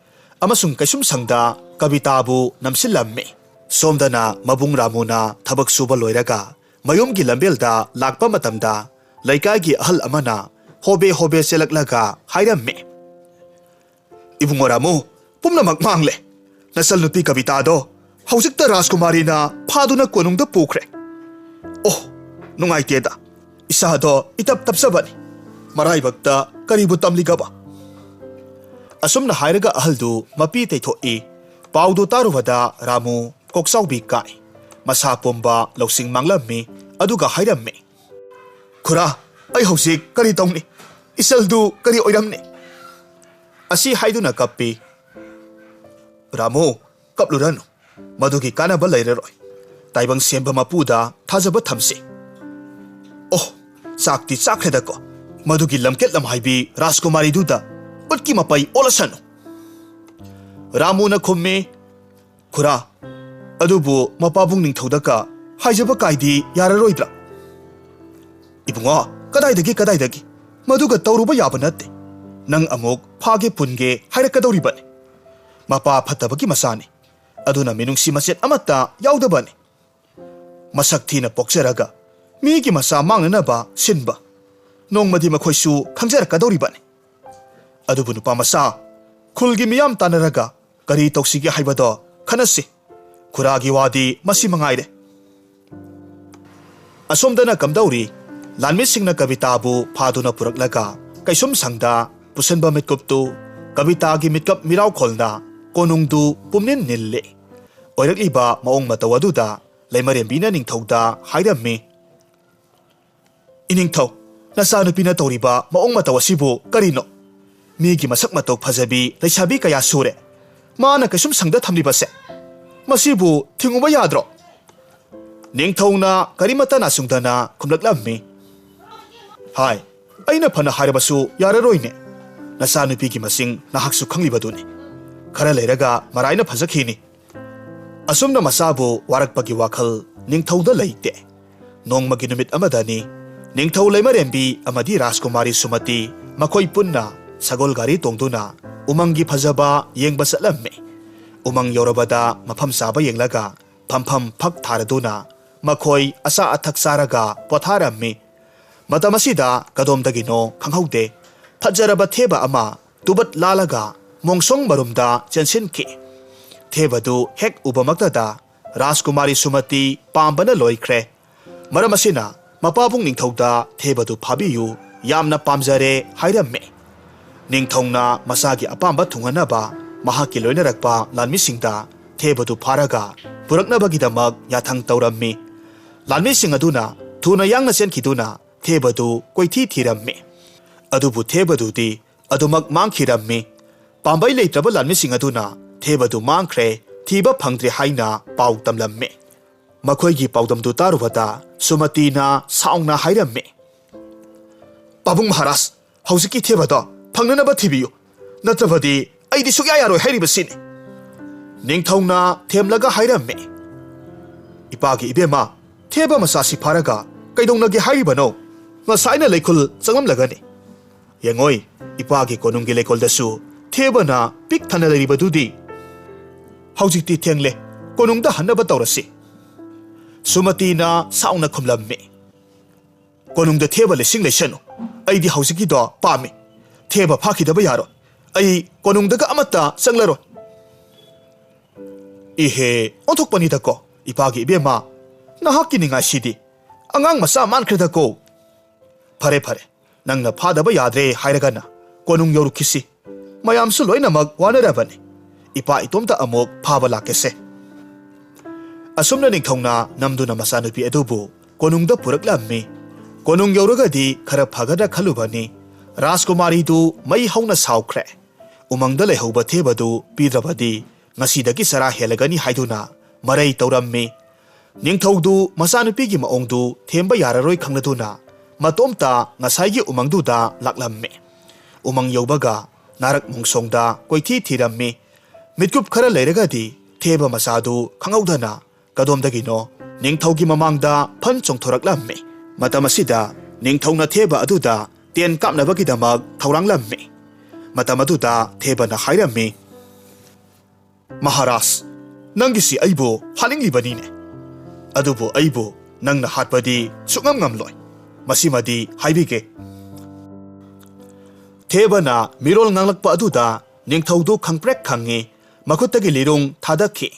ꯑꯃꯁꯨꯡ ꯀꯩꯁꯨꯝꯁꯪꯗ ꯀꯕꯤꯇꯥꯕꯨ ꯅꯝꯁꯤꯜꯂꯝꯃꯤ꯫ ꯁꯣꯝꯗꯅ ꯃꯕꯨꯡ ꯔꯥꯃꯨꯅ ꯊꯕꯛ ꯁꯨꯕ ꯂꯣꯏꯔꯒ ꯃꯌꯨꯝꯒꯤ ꯂꯝꯕꯦꯜꯗ ꯂꯥꯛꯄ ꯃꯇꯝꯗ, ꯂꯩꯀꯥꯏꯒꯤ ꯑꯍꯜ ꯑꯃꯅ ꯍꯣꯕꯦ ꯍꯣꯕꯦ ꯆꯦꯜꯂꯛꯂꯒ ꯍꯥꯏꯔꯝꯃꯤ, "ꯏꯕꯨꯡꯉꯣ ꯔꯥꯃꯨ, ꯄꯨꯝꯅꯃꯛ ꯃꯥꯡꯂꯦ꯫ ꯅꯆꯜ ꯅꯨꯄꯤ ꯀꯕꯤꯇꯥꯗꯣ ꯍꯧꯖꯤꯛꯇ ꯔꯥꯖꯀꯨꯃꯥꯔꯤꯅ ꯐꯥꯗꯨꯅ ꯀꯣꯅꯨꯡꯗ ꯄꯨꯈ꯭ꯔꯦ꯫ ꯑꯣ, ꯅꯨꯡꯉꯥꯏꯇꯦꯗ꯫ ꯏꯁꯥꯗꯣ ꯏꯇꯞ ꯇꯞꯆꯕꯅꯤ꯫ ꯃꯔꯥꯏꯕꯛꯇ ꯀꯔꯤꯕꯨ ꯇꯝꯂꯤꯒꯕ?" ꯑꯁꯨꯝꯅ ꯍꯥꯏꯔꯒ ꯑꯍꯜꯗꯨ ꯃꯄꯤ ꯇꯩꯊꯣꯛꯏ꯫ ꯄꯥꯎꯗꯨ ꯇꯥꯔꯨꯕꯗ ꯔꯥꯃꯨ ꯀꯣꯛꯆꯥꯎꯕꯤ ꯀꯥꯏ꯫ ꯃꯁꯥ ꯄꯨꯝꯕ ꯂꯧꯁꯤꯡ ꯃꯥꯡꯂꯝꯃꯤ꯫ ꯑꯗꯨꯒ ꯍꯥꯏꯔꯝꯃꯤ, "ꯈꯨꯔꯥ, ꯑꯩ ꯍꯧꯖꯤꯛ ꯀꯔꯤ ꯇꯧꯅꯤ? ꯏꯆꯜꯗꯨ ꯀꯔꯤ ꯑꯣꯏꯔꯝꯅꯤ?" ꯑꯁꯤ ꯍꯥꯏꯗꯨꯅ ꯀꯞꯄꯤ꯫ "ꯔꯥꯃꯨ, ꯀꯞꯂꯨꯔꯅꯨ꯫ ꯃꯗꯨꯒꯤ ꯀꯥꯟꯅꯕ ꯂꯩꯔꯔꯣꯏ꯫ ꯇꯥꯏꯕꯪ ꯁꯦꯝꯕ ꯃꯄꯨꯗ ꯊꯥꯖꯕ ꯊꯝꯁꯤ꯫" "ꯑꯣ, ꯆꯥꯛꯇꯤ ꯆꯥꯈ꯭ꯔꯦꯗꯀꯣ꯫ ꯃꯗꯨꯒꯤ ꯂꯝꯀꯦꯠ ꯂꯝꯍꯥꯏꯕꯤ ꯔꯥꯖꯀꯨꯃꯥꯔꯤꯗꯨꯗ ꯎꯠꯀꯤ ꯃꯄꯩ ꯑꯣꯜꯂꯁꯅꯨ꯫" ꯔꯥꯃꯨꯅ ꯈꯨꯝꯃꯤ, "ꯈꯨꯔꯥ, ꯑꯗꯨꯕꯨ ꯃꯄꯥꯕꯨꯡ ꯅꯤꯡꯊꯧꯗꯀ ꯍꯥꯏꯖꯕ ꯀꯥꯏꯗꯤ ꯌꯥꯔꯔꯣꯏꯗ꯭ꯔꯥ?" "ꯏꯕꯨꯡꯉꯣ, ꯀꯗꯥꯏꯗꯒꯤ, ꯀꯗꯥꯏꯗꯒꯤ? ꯃꯗꯨꯒ ꯇꯧꯔꯨꯕ ꯌꯥꯕ ꯅꯠꯇꯦ꯫ ꯅꯪ ꯑꯃꯨꯛ ꯐꯥꯒꯦ ꯄꯨꯟꯒꯦ ꯍꯥꯏꯔꯛꯀꯗꯧꯔꯤꯕꯅꯤ꯫ ꯃꯄꯥ ꯐꯠꯇꯕꯒꯤ ꯃꯆꯥꯅꯤ꯫ ꯑꯗꯨꯅ ꯃꯤꯅꯨꯡꯁꯤ ꯃꯆꯦꯠ ꯑꯃꯠꯇ ꯌꯥꯎꯗꯕꯅꯤ꯫" ꯃꯁꯛ ꯊꯤꯅ ꯄꯣꯛꯆꯔꯒ ꯃꯤꯒꯤ ꯃꯆꯥ ꯃꯥꯡꯅꯅꯕ ꯁꯤꯟꯕ꯫ ꯅꯣꯡꯃꯗꯤ ꯃꯈꯣꯏꯁꯨ ꯈꯪꯖꯔꯛꯀꯗꯧꯔꯤꯕꯅꯤ꯫ ꯑꯗꯨꯕꯨ ꯅꯨꯄꯥ ꯃꯆꯥ, ꯈꯨꯜꯒꯤ ꯃꯤꯌꯥꯝ ꯇꯥꯟꯅꯔꯒ ꯀꯔꯤ ꯇꯧꯁꯤꯒꯦ ꯍꯥꯏꯕꯗꯣ ꯈꯟꯅꯁꯤ꯫ ꯈꯨꯔꯥꯒꯤ ꯋꯥꯗꯤ ꯃꯁꯤ ꯃꯉꯥꯏꯔꯦ꯫ ꯑꯁꯣꯝꯗꯅ ꯀꯝꯗꯧꯔꯤ? ꯂꯥꯟꯃꯤꯁꯤꯡꯅ ꯀꯕꯤꯇꯥꯕꯨ ꯐꯥꯗꯨꯅ ꯄꯨꯔꯛꯂꯒ ꯀꯩꯁꯨꯝ ꯁꯪꯗ ꯄꯨꯁꯤꯟꯕ ꯃꯤꯠꯀꯨꯞꯇꯨ ꯀꯕꯤꯇꯥꯒꯤ ꯃꯤꯠꯀꯞ ꯃꯤꯔꯥꯎꯈꯣꯜꯅ ꯀꯣꯅꯨꯡꯗꯨ ꯄꯨꯝꯅꯤꯟ ꯅꯤꯜꯂꯦ꯫ ꯑꯣꯏꯔꯛꯂꯤꯕ ꯃꯑꯣꯡ ꯃꯇꯧ ꯑꯗꯨꯗ ꯂꯩꯃꯔꯦꯝꯕꯤꯅ ꯅꯤꯡꯊꯧꯗ ꯍꯥꯏꯔꯝꯃꯤ, "ꯏꯅꯤꯡꯊꯧ, ꯅꯆꯥꯅꯨꯄꯤꯅ ꯇꯧꯔꯤꯕ ꯃꯑꯣꯡ ꯃꯇꯧ ꯑꯁꯤꯕꯨ ꯀꯔꯤꯅꯣ? ꯃꯤꯒꯤ ꯃꯁꯛ ꯃꯇꯧ ꯐꯖꯕꯤ ꯂꯩꯁꯥꯕꯤ ꯀꯌꯥ ꯁꯨꯔꯦ꯫ ꯃꯥꯅ ꯀꯩꯁꯨꯝ ꯁꯪꯗ ꯊꯝꯂꯤꯕꯁꯦ꯫ ꯃꯁꯤꯕꯨ ꯊꯤꯡꯉꯨꯕ ꯌꯥꯗ꯭ꯔꯣ?" ꯅꯤꯡꯊꯧꯅ ꯀꯔꯤꯃꯠꯇ ꯅꯥꯆꯨꯡꯗꯅ ꯈꯨꯝꯂꯛꯂꯝꯃꯤ, "ꯍꯥꯏ, ꯑꯩꯅ ꯐꯅ ꯍꯥꯏꯔꯕꯁꯨ ꯌꯥꯔꯔꯣꯏꯅꯦ꯫ ꯅꯆꯥꯅꯨꯄꯤꯒꯤ ꯃꯁꯤꯡ ꯅꯍꯥꯛꯁꯨ ꯈꯪꯂꯤꯕꯗꯨꯅꯤ꯫ ꯈꯔ ꯂꯩꯔꯒ ꯃꯔꯥꯏꯅ ꯐꯖꯈꯤꯅꯤ꯫" ꯑꯁꯨꯝꯅ ꯃꯆꯥꯕꯨ ꯋꯥꯔꯛꯄꯒꯤ ꯋꯥꯈꯜ ꯅꯤꯡꯊꯧꯗ ꯂꯩꯇꯦ꯫ ꯅꯣꯡꯃꯒꯤ ꯅꯨꯃꯤꯠ ꯑꯃꯗꯅꯤ, ꯅꯤꯡꯊꯧ ꯂꯩꯃꯔꯦꯝꯕꯤ ꯑꯃꯗꯤ ꯔꯥꯖꯀꯨꯃꯥꯔꯤ ꯁꯨꯃꯇꯤ ꯃꯈꯣꯏ ꯄꯨꯟꯅ ꯁꯒꯣꯜ ꯒꯥꯔꯤ ꯇꯣꯡꯗꯨꯅ ꯎꯃꯪꯒꯤ ꯐꯖꯕ ꯌꯦꯡꯕ ꯆꯠꯂꯝꯃꯤ꯫ ꯎꯃꯪ ꯌꯧꯔꯕꯗ ꯃꯐꯝ ꯆꯥꯕ ꯌꯦꯡꯂꯒ ꯐꯝꯐꯝ ꯐꯛ ꯊꯥꯔꯗꯨꯅ ꯃꯈꯣꯏ ꯑꯆꯥ ꯑꯊꯛ ꯆꯥꯔꯒ ꯄꯣꯊꯥꯔꯝꯃꯤ꯫ ꯃꯇꯝ ꯑꯁꯤꯗ ꯀꯗꯣꯝꯗꯒꯤꯅꯣ ꯈꯪꯍꯧꯗꯦ, ꯐꯖꯔꯕ ꯊꯦꯕ ꯑꯃ ꯇꯨꯕꯠ ꯂꯥꯜꯂꯒ ꯃꯣꯡꯁꯣꯡ ꯃꯔꯨꯝꯗ ꯆꯦꯟꯁꯤꯟꯈꯤ꯫ ꯊꯦꯕꯗꯨ ꯍꯦꯛ ꯎꯕꯃꯛꯇꯗ ꯔꯥꯖꯀꯨꯃꯥꯔꯤ ꯁꯨꯃꯇꯤ ꯄꯥꯝꯕꯅ ꯂꯣꯏꯈ꯭ꯔꯦ꯫ ꯃꯔꯝ ꯑꯁꯤꯅ ꯃꯄꯥꯕꯨꯡ ꯅꯤꯡꯊꯧꯗ ꯊꯦꯕꯗꯨ ꯐꯥꯕꯤꯌꯨ, ꯌꯥꯝꯅ ꯄꯥꯝꯖꯔꯦ ꯍꯥꯏꯔꯝꯃꯤ꯫ ꯅꯤꯡꯊꯧꯅ ꯃꯆꯥꯒꯤ ꯑꯄꯥꯝꯕ ꯊꯨꯡꯍꯟꯅꯕ ꯃꯍꯥꯛꯀꯤ ꯂꯣꯏꯅꯔꯛꯄ ꯂꯥꯟꯃꯤꯁꯤꯡꯗ ꯊꯦꯕꯗꯨ ꯐꯥꯔꯒ ꯄꯨꯔꯛꯅꯕꯒꯤꯗꯃꯛ ꯌꯥꯊꯪ ꯇꯧꯔꯝꯃꯤ꯫ ꯂꯥꯟꯃꯤꯁꯤꯡ ꯑꯗꯨꯅ ꯊꯨꯅ ꯌꯥꯡꯅ ꯆꯦꯟꯈꯤꯗꯨꯅ ꯊꯦꯕꯗꯨ ꯀꯣꯏꯊꯤ ꯊꯤꯔꯝꯃꯤ꯫ ꯑꯗꯨꯕꯨ ꯊꯦꯕꯗꯨꯗꯤ ꯑꯗꯨꯃꯛ ꯃꯥꯡꯈꯤꯔꯝꯃꯤ꯫ ꯄꯥꯝꯕꯩ ꯂꯩꯇ꯭ꯔꯕ ꯂꯥꯟꯃꯤꯁꯤꯡ ꯑꯗꯨꯅ ꯊꯦꯕꯗꯨ ꯃꯥꯡꯈ꯭ꯔꯦ, ꯊꯤꯕ ꯐꯪꯗ꯭ꯔꯦ ꯍꯥꯏꯅ ꯄꯥꯎ ꯇꯝꯂꯝꯃꯤ꯫ ꯃꯈꯣꯏꯒꯤ ꯄꯥꯎꯗꯝꯗꯨ ꯇꯥꯔꯨꯕꯗ ꯁꯨꯃꯇꯤꯅ ꯁꯥꯎꯅ ꯍꯥꯏꯔꯝꯃꯤ, "ꯄꯥꯕꯨꯡ ꯃꯍꯥꯔꯥꯖ, ꯍꯧꯖꯤꯛꯀꯤ ꯊꯦꯕꯗꯣ ꯐꯪꯅꯅꯕ ꯊꯤꯕꯤꯌꯨ, ꯅꯠꯇ꯭ꯔꯕꯗꯤ ꯑꯩꯗꯤ ꯁꯨꯛꯌꯥ ꯌꯥꯔꯣꯏ ꯍꯥꯏꯔꯤꯕꯁꯤꯅꯤ꯫" ꯅꯤꯡꯊꯧꯅ ꯊꯦꯝꯂꯒ ꯍꯥꯏꯔꯝꯃꯤ, "ꯏꯄꯥꯒꯤ ꯏꯕꯦꯝꯃ, ꯊꯦꯕ ꯃꯆꯥꯁꯤ ꯐꯥꯔꯒ ꯀꯩꯗꯧꯅꯒꯦ ꯍꯥꯏꯔꯤꯕꯅꯣ? ꯉꯁꯥꯏꯅ ꯂꯩꯈꯨꯜ ꯆꯪꯂꯝꯂꯒꯅꯤ꯫ ꯌꯦꯡꯉꯣꯏ, ꯏꯄꯥꯒꯤ ꯀꯣꯅꯨꯡꯒꯤ ꯂꯩꯀꯣꯜꯗꯁꯨ ꯊꯦꯕꯅ ꯄꯤꯛ ꯊꯟꯅ ꯂꯩꯔꯤꯕꯗꯨꯗꯤ꯫ ꯍꯧꯖꯤꯛꯇꯤ ꯊꯦꯡꯂꯦ, ꯀꯣꯅꯨꯡꯗ ꯍꯟꯅꯕ ꯇꯧꯔꯁꯤ꯫" ꯁꯨꯃꯇꯤꯅ ꯁꯥꯎꯅ ꯈꯨꯝꯂꯝꯃꯤ, "ꯀꯣꯅꯨꯡꯗ ꯊꯦꯕ ꯂꯤꯁꯤꯡ ꯂꯩꯁꯅꯨ꯫ ꯑꯩꯗꯤ ꯍꯧꯖꯤꯛꯀꯤꯗꯣ ꯄꯥꯝꯃꯤ꯫ ꯊꯦꯕ ꯐꯥꯈꯤꯗꯕ ꯌꯥꯔꯣꯏ꯫ ꯑꯩ ꯀꯣꯅꯨꯡꯗꯒ ꯑꯃꯠꯇ ꯆꯪꯂꯔꯣꯏ꯫" "ꯏꯍꯦ, ꯑꯣꯟꯊꯣꯛꯄꯅꯤꯗꯀꯣ, ꯏꯄꯥꯒꯤ ꯏꯕꯦꯝꯃ, ꯅꯍꯥꯛꯀꯤ ꯅꯤꯡꯉꯥꯏꯁꯤꯗꯤ꯫ ꯑꯉꯥꯡ ꯃꯆꯥ ꯃꯥꯟꯈ꯭ꯔꯦꯗꯀꯣ꯫ ꯐꯔꯦ, ꯐꯔꯦ, ꯅꯪꯅ ꯐꯥꯗꯕ ꯌꯥꯗ꯭ꯔꯦ ꯍꯥꯏꯔꯒꯅ ꯀꯣꯅꯨꯡ ꯌꯧꯔꯨꯈꯤꯁꯤ꯫ ꯃꯌꯥꯝꯁꯨ ꯂꯣꯏꯅꯃꯛ ꯋꯥꯅꯔꯕꯅꯤ꯫ ꯏꯄꯥ ꯏꯇꯣꯝꯇ ꯑꯃꯨꯛ ꯐꯥꯕ ꯂꯥꯛꯀꯦꯁꯦ꯫" ꯑꯁꯨꯝꯅ ꯅꯤꯡꯊꯧꯅ ꯅꯝꯗꯨꯅ ꯃꯆꯥꯅꯨꯄꯤ ꯑꯗꯨꯕꯨ ꯀꯣꯅꯨꯡꯗ ꯄꯨꯔꯛꯂꯝꯃꯤ꯫ ꯀꯣꯅꯨꯡ ꯌꯧꯔꯒꯗꯤ ꯈꯔ ꯐꯒꯗ꯭ꯔꯥ ꯈꯜꯂꯨꯕꯅꯤ, ꯔꯥꯖꯀꯨꯃꯥꯔꯤꯗꯨ ꯃꯩ ꯍꯧꯅ ꯁꯥꯎꯈ꯭ꯔꯦ꯫ ꯎꯃꯪꯗ ꯂꯩꯍꯧꯕ ꯊꯦꯕꯗꯨ ꯄꯤꯗ꯭ꯔꯕꯗꯤ ꯉꯁꯤꯗꯒꯤ ꯆꯔꯥ ꯍꯦꯜꯂꯒꯅꯤ ꯍꯥꯏꯗꯨꯅ ꯃꯔꯩ ꯇꯧꯔꯝꯃꯤ꯫ ꯅꯤꯡꯊꯧꯗꯨ ꯃꯆꯥꯅꯨꯄꯤꯒꯤ ꯃꯑꯣꯡꯗꯨ ꯊꯦꯝꯕ ꯌꯥꯔꯔꯣꯏ ꯈꯪꯂꯗꯨꯅ ꯃꯇꯣꯝꯇ ꯉꯁꯥꯏꯒꯤ ꯎꯃꯪꯗꯨꯗ ꯂꯥꯛꯂꯝꯃꯤ꯫ ꯎꯃꯪ ꯌꯧꯕꯒ ꯅꯥꯔꯛ ꯃꯣꯡꯁꯣꯡꯗ ꯀꯣꯏꯊꯤ ꯊꯤꯔꯝꯃꯤ꯫ ꯃꯤꯠꯀꯨꯞ ꯈꯔ ꯂꯩꯔꯒꯗꯤ ꯊꯦꯕ ꯃꯆꯥꯗꯨ ꯈꯪꯍꯧꯗꯅ ꯀꯗꯣꯝꯗꯒꯤꯅꯣ ꯅꯤꯡꯊꯧꯒꯤ ꯃꯃꯥꯡꯗ ꯐꯟ ꯆꯣꯡꯊꯣꯔꯛꯂꯝꯃꯤ꯫ ꯃꯇꯝ ꯑꯁꯤꯗ ꯅꯤꯡꯊꯧꯅ ꯊꯦꯕ ꯑꯗꯨꯗ ꯇꯦꯟ ꯀꯥꯞꯅꯕꯒꯤꯗꯃꯛ ꯊꯧꯔꯥꯡꯂꯝꯃꯤ꯫ ꯃꯇꯝ ꯑꯗꯨꯗ ꯊꯦꯕꯅ ꯍꯥꯏꯔꯝꯃꯤ, "ꯃꯍꯥꯔꯥꯖ, ꯅꯪꯒꯤꯁꯤ ꯑꯩꯕꯨ ꯍꯥꯠꯅꯤꯡꯂꯤꯕꯅꯤꯅꯦ꯫ ꯑꯗꯨꯕꯨ ꯑꯩꯕꯨ ꯅꯪꯅ ꯍꯥꯠꯄꯗꯤ ꯁꯨꯛꯉꯝ ꯉꯝꯂꯣꯏ꯫ ꯃꯁꯤꯃꯗꯤ ꯍꯥꯏꯕꯤꯒꯦ꯫" ꯊꯦꯕꯅ ꯃꯤꯔꯣꯜ ꯉꯥꯡꯂꯛꯄ ꯑꯗꯨꯗ ꯅꯤꯡꯊꯧꯗꯨ ꯈꯪꯄ꯭ꯔꯦꯛ ꯈꯪꯉꯤ, ꯃꯈꯨꯠꯇꯒꯤ ꯂꯤꯔꯨꯡ ꯊꯥꯗꯈꯤ꯫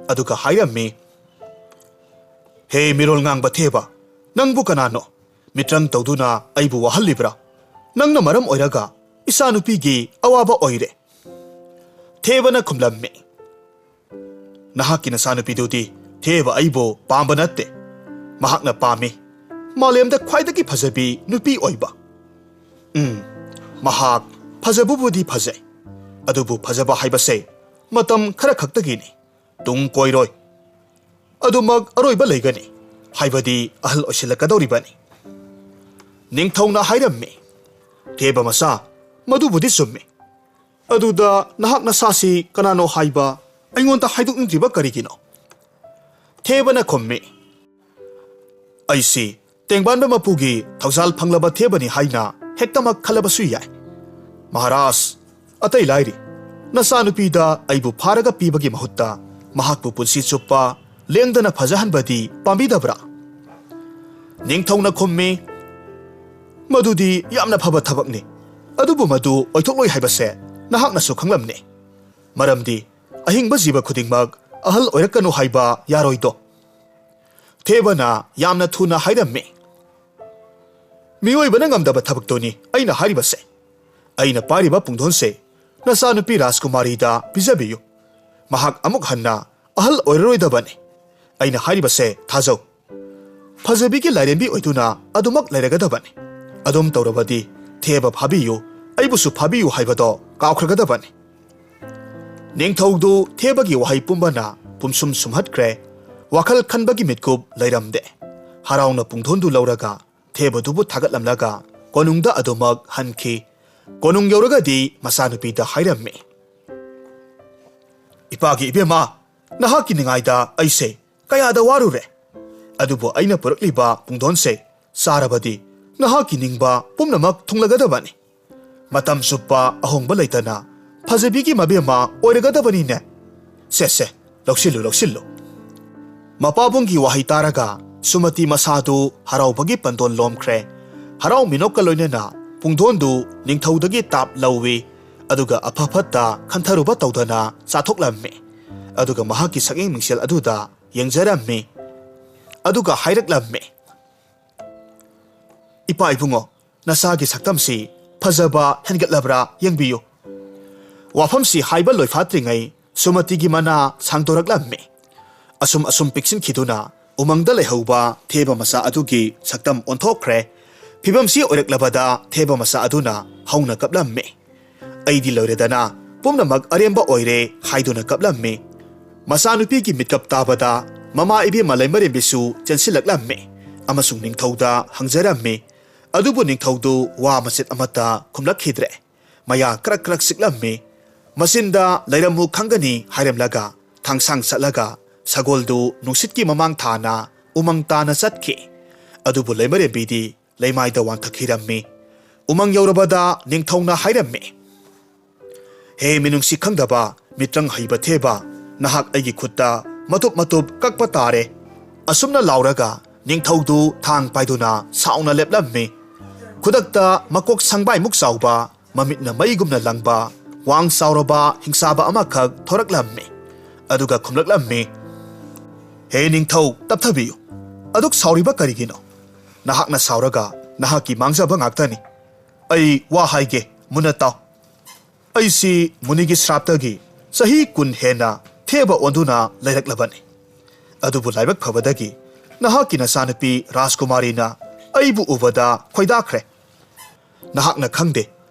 ꯑꯗꯨꯒ ꯍꯥꯏꯔꯝꯃꯤ, "ꯍꯦ ꯃꯤꯔꯣꯜ ꯉꯥꯡꯕ ꯊꯦꯕ, ꯅꯪꯕꯨ ꯀꯅꯥꯅꯣ? ꯃꯤꯇ꯭ꯔꯪ ꯇꯧꯗꯨꯅ ꯑꯩꯕꯨ ꯋꯥꯍꯜꯂꯤꯕ꯭ꯔꯥ? ꯅꯪꯅ ꯃꯔꯝ ꯑꯣꯏꯔꯒ ꯏꯆꯥꯅꯨꯄꯤꯒꯤ ꯑꯋꯥꯕ ꯑꯣꯏꯔꯦ꯫" ꯊꯦꯕꯅ ꯈꯨꯝꯂꯝꯃꯤ, "ꯅꯍꯥꯛꯀꯤ ꯅꯆꯥꯅꯨꯄꯤꯗꯨꯗꯤ ꯊꯦꯕ ꯑꯩꯕꯨ ꯄꯥꯝꯕ ꯅꯠꯇꯦ꯫ ꯃꯍꯥꯛꯅ ꯄꯥꯝꯃꯤ ꯃꯥꯂꯦꯝꯗ ꯈ꯭ꯋꯥꯏꯗꯒꯤ ꯐꯖꯕꯤ ꯅꯨꯄꯤ ꯑꯣꯏꯕ꯫ ꯎꯝ, ꯃꯍꯥꯛ ꯐꯖꯕꯕꯨꯗꯤ ꯐꯖꯩ, ꯑꯗꯨꯕꯨ ꯐꯖꯕ ꯍꯥꯏꯕꯁꯦ ꯃꯇꯝ ꯈꯔ ꯈꯛꯇꯒꯤꯅꯤ꯫ ꯇꯨꯡ ꯀꯣꯏꯔꯣꯏ꯫ ꯑꯗꯨꯃꯛ ꯑꯔꯣꯏꯕ ꯂꯩꯒꯅꯤ, ꯍꯥꯏꯕꯗꯤ ꯑꯍꯜ ꯑꯣꯏꯁꯤꯜꯂꯛꯀꯗꯧꯔꯤꯕꯅꯤ꯫" ꯅꯤꯡꯊꯧꯅ ꯍꯥꯏꯔꯝꯃꯤ, "ꯊꯦꯕ ꯃꯆꯥ, ꯃꯗꯨꯕꯨꯗꯤ ꯆꯨꯝꯃꯤ꯫ ꯑꯗꯨꯗ ꯅꯍꯥꯛ ꯅꯁꯥꯁꯤ ꯀꯅꯥꯅꯣ ꯍꯥꯏꯕ ꯑꯩꯉꯣꯟꯗ ꯍꯥꯏꯗꯣꯛꯅꯤꯡꯗ꯭ꯔꯤꯕ ꯀꯔꯤꯒꯤꯅꯣ?" ꯊꯦꯕꯅ ꯈꯨꯝꯃꯤ, "ꯑꯩꯁꯤ ꯇꯦꯡꯕꯥꯟꯕ ꯃꯄꯨꯒꯤ ꯊꯧꯖꯥꯜ ꯐꯪꯂꯕ ꯊꯦꯕꯅꯤ ꯍꯥꯏꯅ ꯍꯦꯛꯇꯃꯛ ꯈꯜꯂꯕꯁꯨ ꯌꯥꯏ꯫ ꯃꯍꯥꯔꯥꯖ, ꯑꯇꯩ ꯂꯥꯏꯔꯤ, ꯅꯆꯥꯅꯨꯄꯤꯗ ꯑꯩꯕꯨ ꯐꯥꯔꯒ ꯄꯤꯕꯒꯤ ꯃꯍꯨꯠꯇ ꯃꯍꯥꯛꯄꯨ ꯄꯨꯟꯁꯤ ꯆꯨꯞꯄ ꯂꯦꯡꯗꯅ ꯐꯖꯍꯟꯕꯗꯤ ꯄꯥꯝꯕꯤꯗꯕ꯭ꯔꯥ?" ꯅꯤꯡꯊꯧꯅ ꯈꯨꯝꯃꯤ, "ꯃꯗꯨꯗꯤ ꯌꯥꯝꯅ ꯐꯕ ꯊꯕꯛꯅꯤ, ꯑꯗꯨꯕꯨ ꯃꯗꯨ ꯑꯣꯏꯊꯣꯛꯂꯣꯏ ꯍꯥꯏꯕꯁꯦ ꯅꯍꯥꯛꯅꯁꯨ ꯈꯪꯂꯝꯅꯤ꯫ ꯃꯔꯝꯗꯤ ꯑꯍꯤꯡꯕ ꯖꯤꯕ ꯈꯨꯗꯤꯡꯃꯛ ꯑꯍꯜ ꯑꯣꯏꯔꯛꯀꯅꯨ ꯍꯥꯏꯕ ꯌꯥꯔꯣꯏꯗꯣ꯫" ꯊꯦꯕꯅ ꯌꯥꯝꯅ ꯊꯨꯅ ꯍꯥꯏꯔꯝꯃꯤ, "ꯃꯤꯑꯣꯏꯕꯅ ꯉꯝꯗꯕ ꯊꯕꯛꯇꯨꯅꯤ ꯑꯩꯅ ꯍꯥꯏꯔꯤꯕꯁꯦ꯫ ꯑꯩꯅ ꯄꯥꯏꯔꯤꯕ ꯄꯨꯡꯗꯣꯟꯁꯦ ꯅꯆꯥꯅꯨꯄꯤ ꯔꯥꯖꯀꯨꯃꯥꯔꯤꯗ ꯄꯤꯖꯕꯤꯌꯨ꯫ ꯃꯍꯥꯛ ꯑꯃꯨꯛ ꯍꯟꯅ ꯑꯍꯜ ꯑꯣꯏꯔꯔꯣꯏꯗꯕꯅꯤ꯫ ꯑꯩꯅ ꯍꯥꯏꯔꯤꯕꯁꯦ ꯊꯥꯖꯧ꯫ ꯐꯖꯕꯤꯒꯤ ꯂꯥꯏꯔꯦꯝꯕꯤ ꯑꯣꯏꯗꯨꯅ ꯑꯗꯨꯃꯛ ꯂꯩꯔꯒꯗꯕꯅꯤ꯫ ꯑꯗꯨꯝ ꯇꯧꯔꯕꯗꯤ ꯊꯦꯕ ꯐꯥꯕꯤꯌꯨ, ꯑꯩꯕꯨꯁꯨ ꯐꯥꯕꯤꯌꯨ ꯍꯥꯏꯕꯗꯣ ꯀꯥꯎꯈ꯭ꯔꯒꯗꯕꯅꯤ꯫" ꯅꯤꯡꯊꯧꯗꯨ ꯊꯦꯕꯒꯤ ꯋꯥꯍꯩ ꯄꯨꯝꯕꯅ ꯄꯨꯝꯁꯨꯝ ꯁꯨꯝꯍꯠꯈ꯭ꯔꯦ꯫ ꯋꯥꯈꯜ ꯈꯟꯕꯒꯤ ꯃꯤꯠꯀꯨꯞ ꯂꯩꯔꯝꯗꯦ꯫ ꯍꯔꯥꯎꯅ ꯄꯨꯡꯗꯣꯟꯗꯨ ꯂꯧꯔꯒ ꯊꯦꯕꯗꯨꯕꯨ ꯊꯥꯒꯠꯂꯝꯂꯒ ꯀꯣꯅꯨꯡꯗ ꯑꯗꯨꯃꯛ ꯍꯟꯈꯤ꯫ ꯀꯣꯅꯨꯡ ꯌꯧꯔꯒꯗꯤ ꯃꯆꯥꯅꯨꯄꯤꯗ ꯍꯥꯏꯔꯝꯃꯤ, "ꯏꯄꯥꯒꯤ ꯏꯕꯦꯝꯃ, ꯅꯍꯥꯛꯀꯤ ꯅꯤꯡꯉꯥꯏꯗ ꯑꯩꯁꯦ ꯀꯌꯥꯗ ꯋꯥꯔꯨꯔꯦ꯫ ꯑꯗꯨꯕꯨ ꯑꯩꯅ ꯄꯨꯔꯛꯂꯤꯕ ꯄꯨꯡꯗꯣꯟꯁꯦ ꯆꯥꯔꯕꯗꯤ ꯅꯍꯥꯛꯀꯤ ꯅꯤꯡꯕ ꯄꯨꯝꯅꯃꯛ ꯊꯨꯡꯂꯒꯗꯕꯅꯤ꯫ ꯃꯇꯝ ꯆꯨꯞꯄ ꯑꯍꯣꯡꯕ ꯂꯩꯇꯅ ꯐꯖꯕꯤꯒꯤ ꯃꯕꯦꯝꯃ ꯑꯣꯏꯔꯒꯗꯕꯅꯤꯅꯦ꯫ ꯁꯦ, ꯁꯦ, ꯂꯧꯁꯤꯜꯂꯨ, ꯂꯧꯁꯤꯜꯂꯨ꯫" ꯃꯄꯥꯕꯨꯡꯒꯤ ꯋꯥꯍꯩ ꯇꯥꯔꯒ ꯁꯨꯃꯇꯤ ꯃꯁꯥꯗꯨ ꯍꯔꯥꯎꯕꯒꯤ ꯄꯟꯗꯣꯟ ꯂꯣꯝꯈ꯭ꯔꯦ꯫ ꯍꯔꯥꯎ ꯃꯤꯅꯣꯛꯀ ꯂꯣꯏꯅꯅ ꯄꯨꯡꯗꯣꯟꯗꯨ ꯅꯤꯡꯊꯧꯗꯒꯤ ꯇꯥꯞ ꯂꯧꯏ, ꯑꯗꯨꯒ ꯑꯐ ꯐꯠꯇ ꯈꯟꯊꯔꯨꯕ ꯇꯧꯗꯅ ꯆꯥꯊꯣꯛꯂꯝꯃꯤ꯫ ꯑꯗꯨꯒ ꯃꯍꯥꯛꯀꯤ ꯁꯛꯌꯦꯡ ꯃꯤꯡꯁꯦꯜ ꯑꯗꯨꯗ ꯌꯦꯡꯖꯔꯝꯃꯤ꯫ ꯑꯗꯨꯒ ꯍꯥꯏꯔꯛꯂꯝꯃꯤ, "ꯏꯄꯥ ꯏꯕꯨꯡꯉꯣ, ꯅꯆꯥꯒꯤ ꯁꯛꯇꯝꯁꯤ ꯐꯖꯕ ꯍꯦꯟꯒꯠꯂꯕ꯭ꯔꯥ ꯌꯦꯡꯕꯤꯌꯨ꯫" ꯋꯥꯐꯝꯁꯤ ꯍꯥꯏꯕ ꯂꯣꯏꯐꯥꯠꯇ꯭ꯔꯤꯉꯩ ꯁꯨꯃꯇꯤꯒꯤ ꯃꯅꯥ ꯁꯥꯡꯗꯣꯔꯛꯂꯝꯃꯤ꯫ ꯑꯁꯨꯝ ꯑꯁꯨꯝ ꯄꯤꯛꯁꯤꯟꯈꯤꯗꯨꯅ ꯎꯃꯪꯗ ꯂꯩꯍꯧꯕ ꯊꯦꯕ ꯃꯆꯥ ꯑꯗꯨꯒꯤ ꯁꯛꯇꯝ ꯑꯣꯟꯊꯣꯛꯈ꯭ꯔꯦ꯫ ꯐꯤꯕꯝꯁꯤ ꯑꯣꯏꯔꯛꯂꯕꯗ ꯊꯦꯕ ꯃꯆꯥ ꯑꯗꯨꯅ ꯍꯧꯅ ꯀꯞꯂꯝꯃꯤ꯫ "ꯑꯩꯗꯤ ꯂꯣꯏꯔꯦꯗꯅ, ꯄꯨꯝꯅꯃꯛ ꯑꯔꯦꯝꯕ ꯑꯣꯏꯔꯦ" ꯍꯥꯏꯗꯨꯅ ꯀꯞꯂꯝꯃꯤ꯫ ꯃꯆꯥꯅꯨꯄꯤꯒꯤ ꯃꯤꯠꯀꯞ ꯇꯥꯕꯗ ꯃꯃꯥ ꯏꯕꯦꯝꯃ ꯂꯩꯃꯔꯦꯝꯕꯤꯁꯨ ꯆꯦꯟꯁꯤꯜꯂꯛꯂꯝꯃꯤ ꯑꯃꯁꯨꯡ ꯅꯤꯡꯊꯧꯗ ꯍꯪꯖꯔꯝꯃꯤ꯫ ꯑꯗꯨꯕꯨ ꯅꯤꯡꯊꯧꯗꯨ ꯋꯥ ꯃꯆꯦꯠ ꯑꯃꯠꯇ ꯈꯨꯝꯂꯛꯈꯤꯗ꯭ꯔꯦ꯫ ꯃꯌꯥ ꯀ꯭ꯔꯛ ꯀ꯭ꯔꯛ ꯆꯤꯛꯂꯝꯃꯤ꯫ ꯃꯆꯤꯟꯗ "ꯂꯩꯔꯝꯃꯨ ꯈꯪꯒꯅꯤ" ꯍꯥꯏꯔꯝꯂꯒ ꯊꯥꯡꯁꯥꯡ ꯆꯠꯂꯒ ꯁꯒꯣꯜꯗꯨ ꯅꯨꯡꯁꯤꯠꯀꯤ ꯃꯃꯥꯡ ꯊꯥꯅ ꯎꯃꯪ ꯇꯥꯅ ꯆꯠꯈꯤ꯫ ꯑꯗꯨꯕꯨ ꯂꯩꯃꯔꯦꯝꯕꯤꯗꯤ ꯂꯩꯃꯥꯏꯗ ꯋꯥꯟꯊꯈꯤꯔꯝꯃꯤ꯫ ꯎꯃꯪ ꯌꯧꯔꯕꯗ ꯅꯤꯡꯊꯧꯅ ꯍꯥꯏꯔꯝꯃꯤ, "ꯍꯦ ꯃꯤꯅꯨꯡꯁꯤ ꯈꯪꯗꯕ ꯃꯤꯇ꯭ꯔꯪ ꯍꯩꯕ ꯊꯦꯕ, ꯅꯍꯥꯛ ꯑꯩꯒꯤ ꯈꯨꯠꯇ ꯃꯇꯨꯞ ꯃꯇꯨꯞ ꯀꯛꯄ ꯇꯥꯔꯦ꯫ ꯑꯁꯨꯝꯅ ꯂꯥꯎꯔꯒ ꯅꯤꯡꯊꯧꯗꯨ ꯊꯥꯡ ꯄꯥꯏꯗꯨꯅ ꯁꯥꯎꯅ ꯂꯦꯞꯂꯝꯃꯤ꯫ ꯈꯨꯗꯛꯇ ꯃꯀꯣꯛ ꯁꯪꯕꯥꯏꯃꯨꯛ ꯆꯥꯎꯕ, ꯃꯃꯤꯠꯅ ꯃꯩꯒꯨꯝꯅ ꯂꯪꯕ, ꯋꯥꯡ ꯆꯥꯎꯔꯕ ꯍꯤꯡꯆꯥꯕ ꯑꯃꯈꯛ ꯊꯣꯔꯛꯂꯝꯃꯤ꯫ ꯑꯗꯨꯒ ꯈꯨꯝꯂꯛꯂꯝꯃꯤ, "ꯍꯦ ꯅꯤꯡꯊꯧ, ꯇꯞꯊꯕꯤꯌꯨ꯫ ꯑꯗꯨꯛ ꯁꯥꯎꯔꯤꯕ ꯀꯔꯤꯒꯤꯅꯣ? ꯅꯍꯥꯛꯅ ꯁꯥꯎꯔꯒ ꯅꯍꯥꯛꯀꯤ ꯃꯥꯡꯖꯕ ꯉꯥꯛꯇꯅꯤ꯫ ꯑꯩ ꯋꯥ ꯍꯥꯏꯒꯦ, ꯃꯨꯟꯅ ꯇꯥꯎ꯫ ꯑꯩꯁꯤ ꯃꯨꯅꯤꯒꯤ ꯁ꯭ꯔꯥꯞꯇꯒꯤ ꯆꯍꯤ ꯀꯨꯟ ꯍꯦꯟꯅ ꯊꯦꯕ ꯑꯣꯟꯗꯨꯅ ꯂꯩꯔꯛꯂꯕꯅꯤ꯫ ꯑꯗꯨꯕꯨ ꯂꯥꯏꯕꯛ ꯐꯕꯗꯒꯤ ꯅꯍꯥꯛꯀꯤ ꯅꯆꯥꯅꯨꯄꯤ ꯔꯥꯖꯀꯨꯃꯥꯔꯤꯅ ꯑꯩꯕꯨ ꯎꯕꯗ ꯈꯣꯏꯗꯥꯈ꯭ꯔꯦ꯫ ꯅꯍꯥꯛꯅ ꯈꯪꯗꯦ,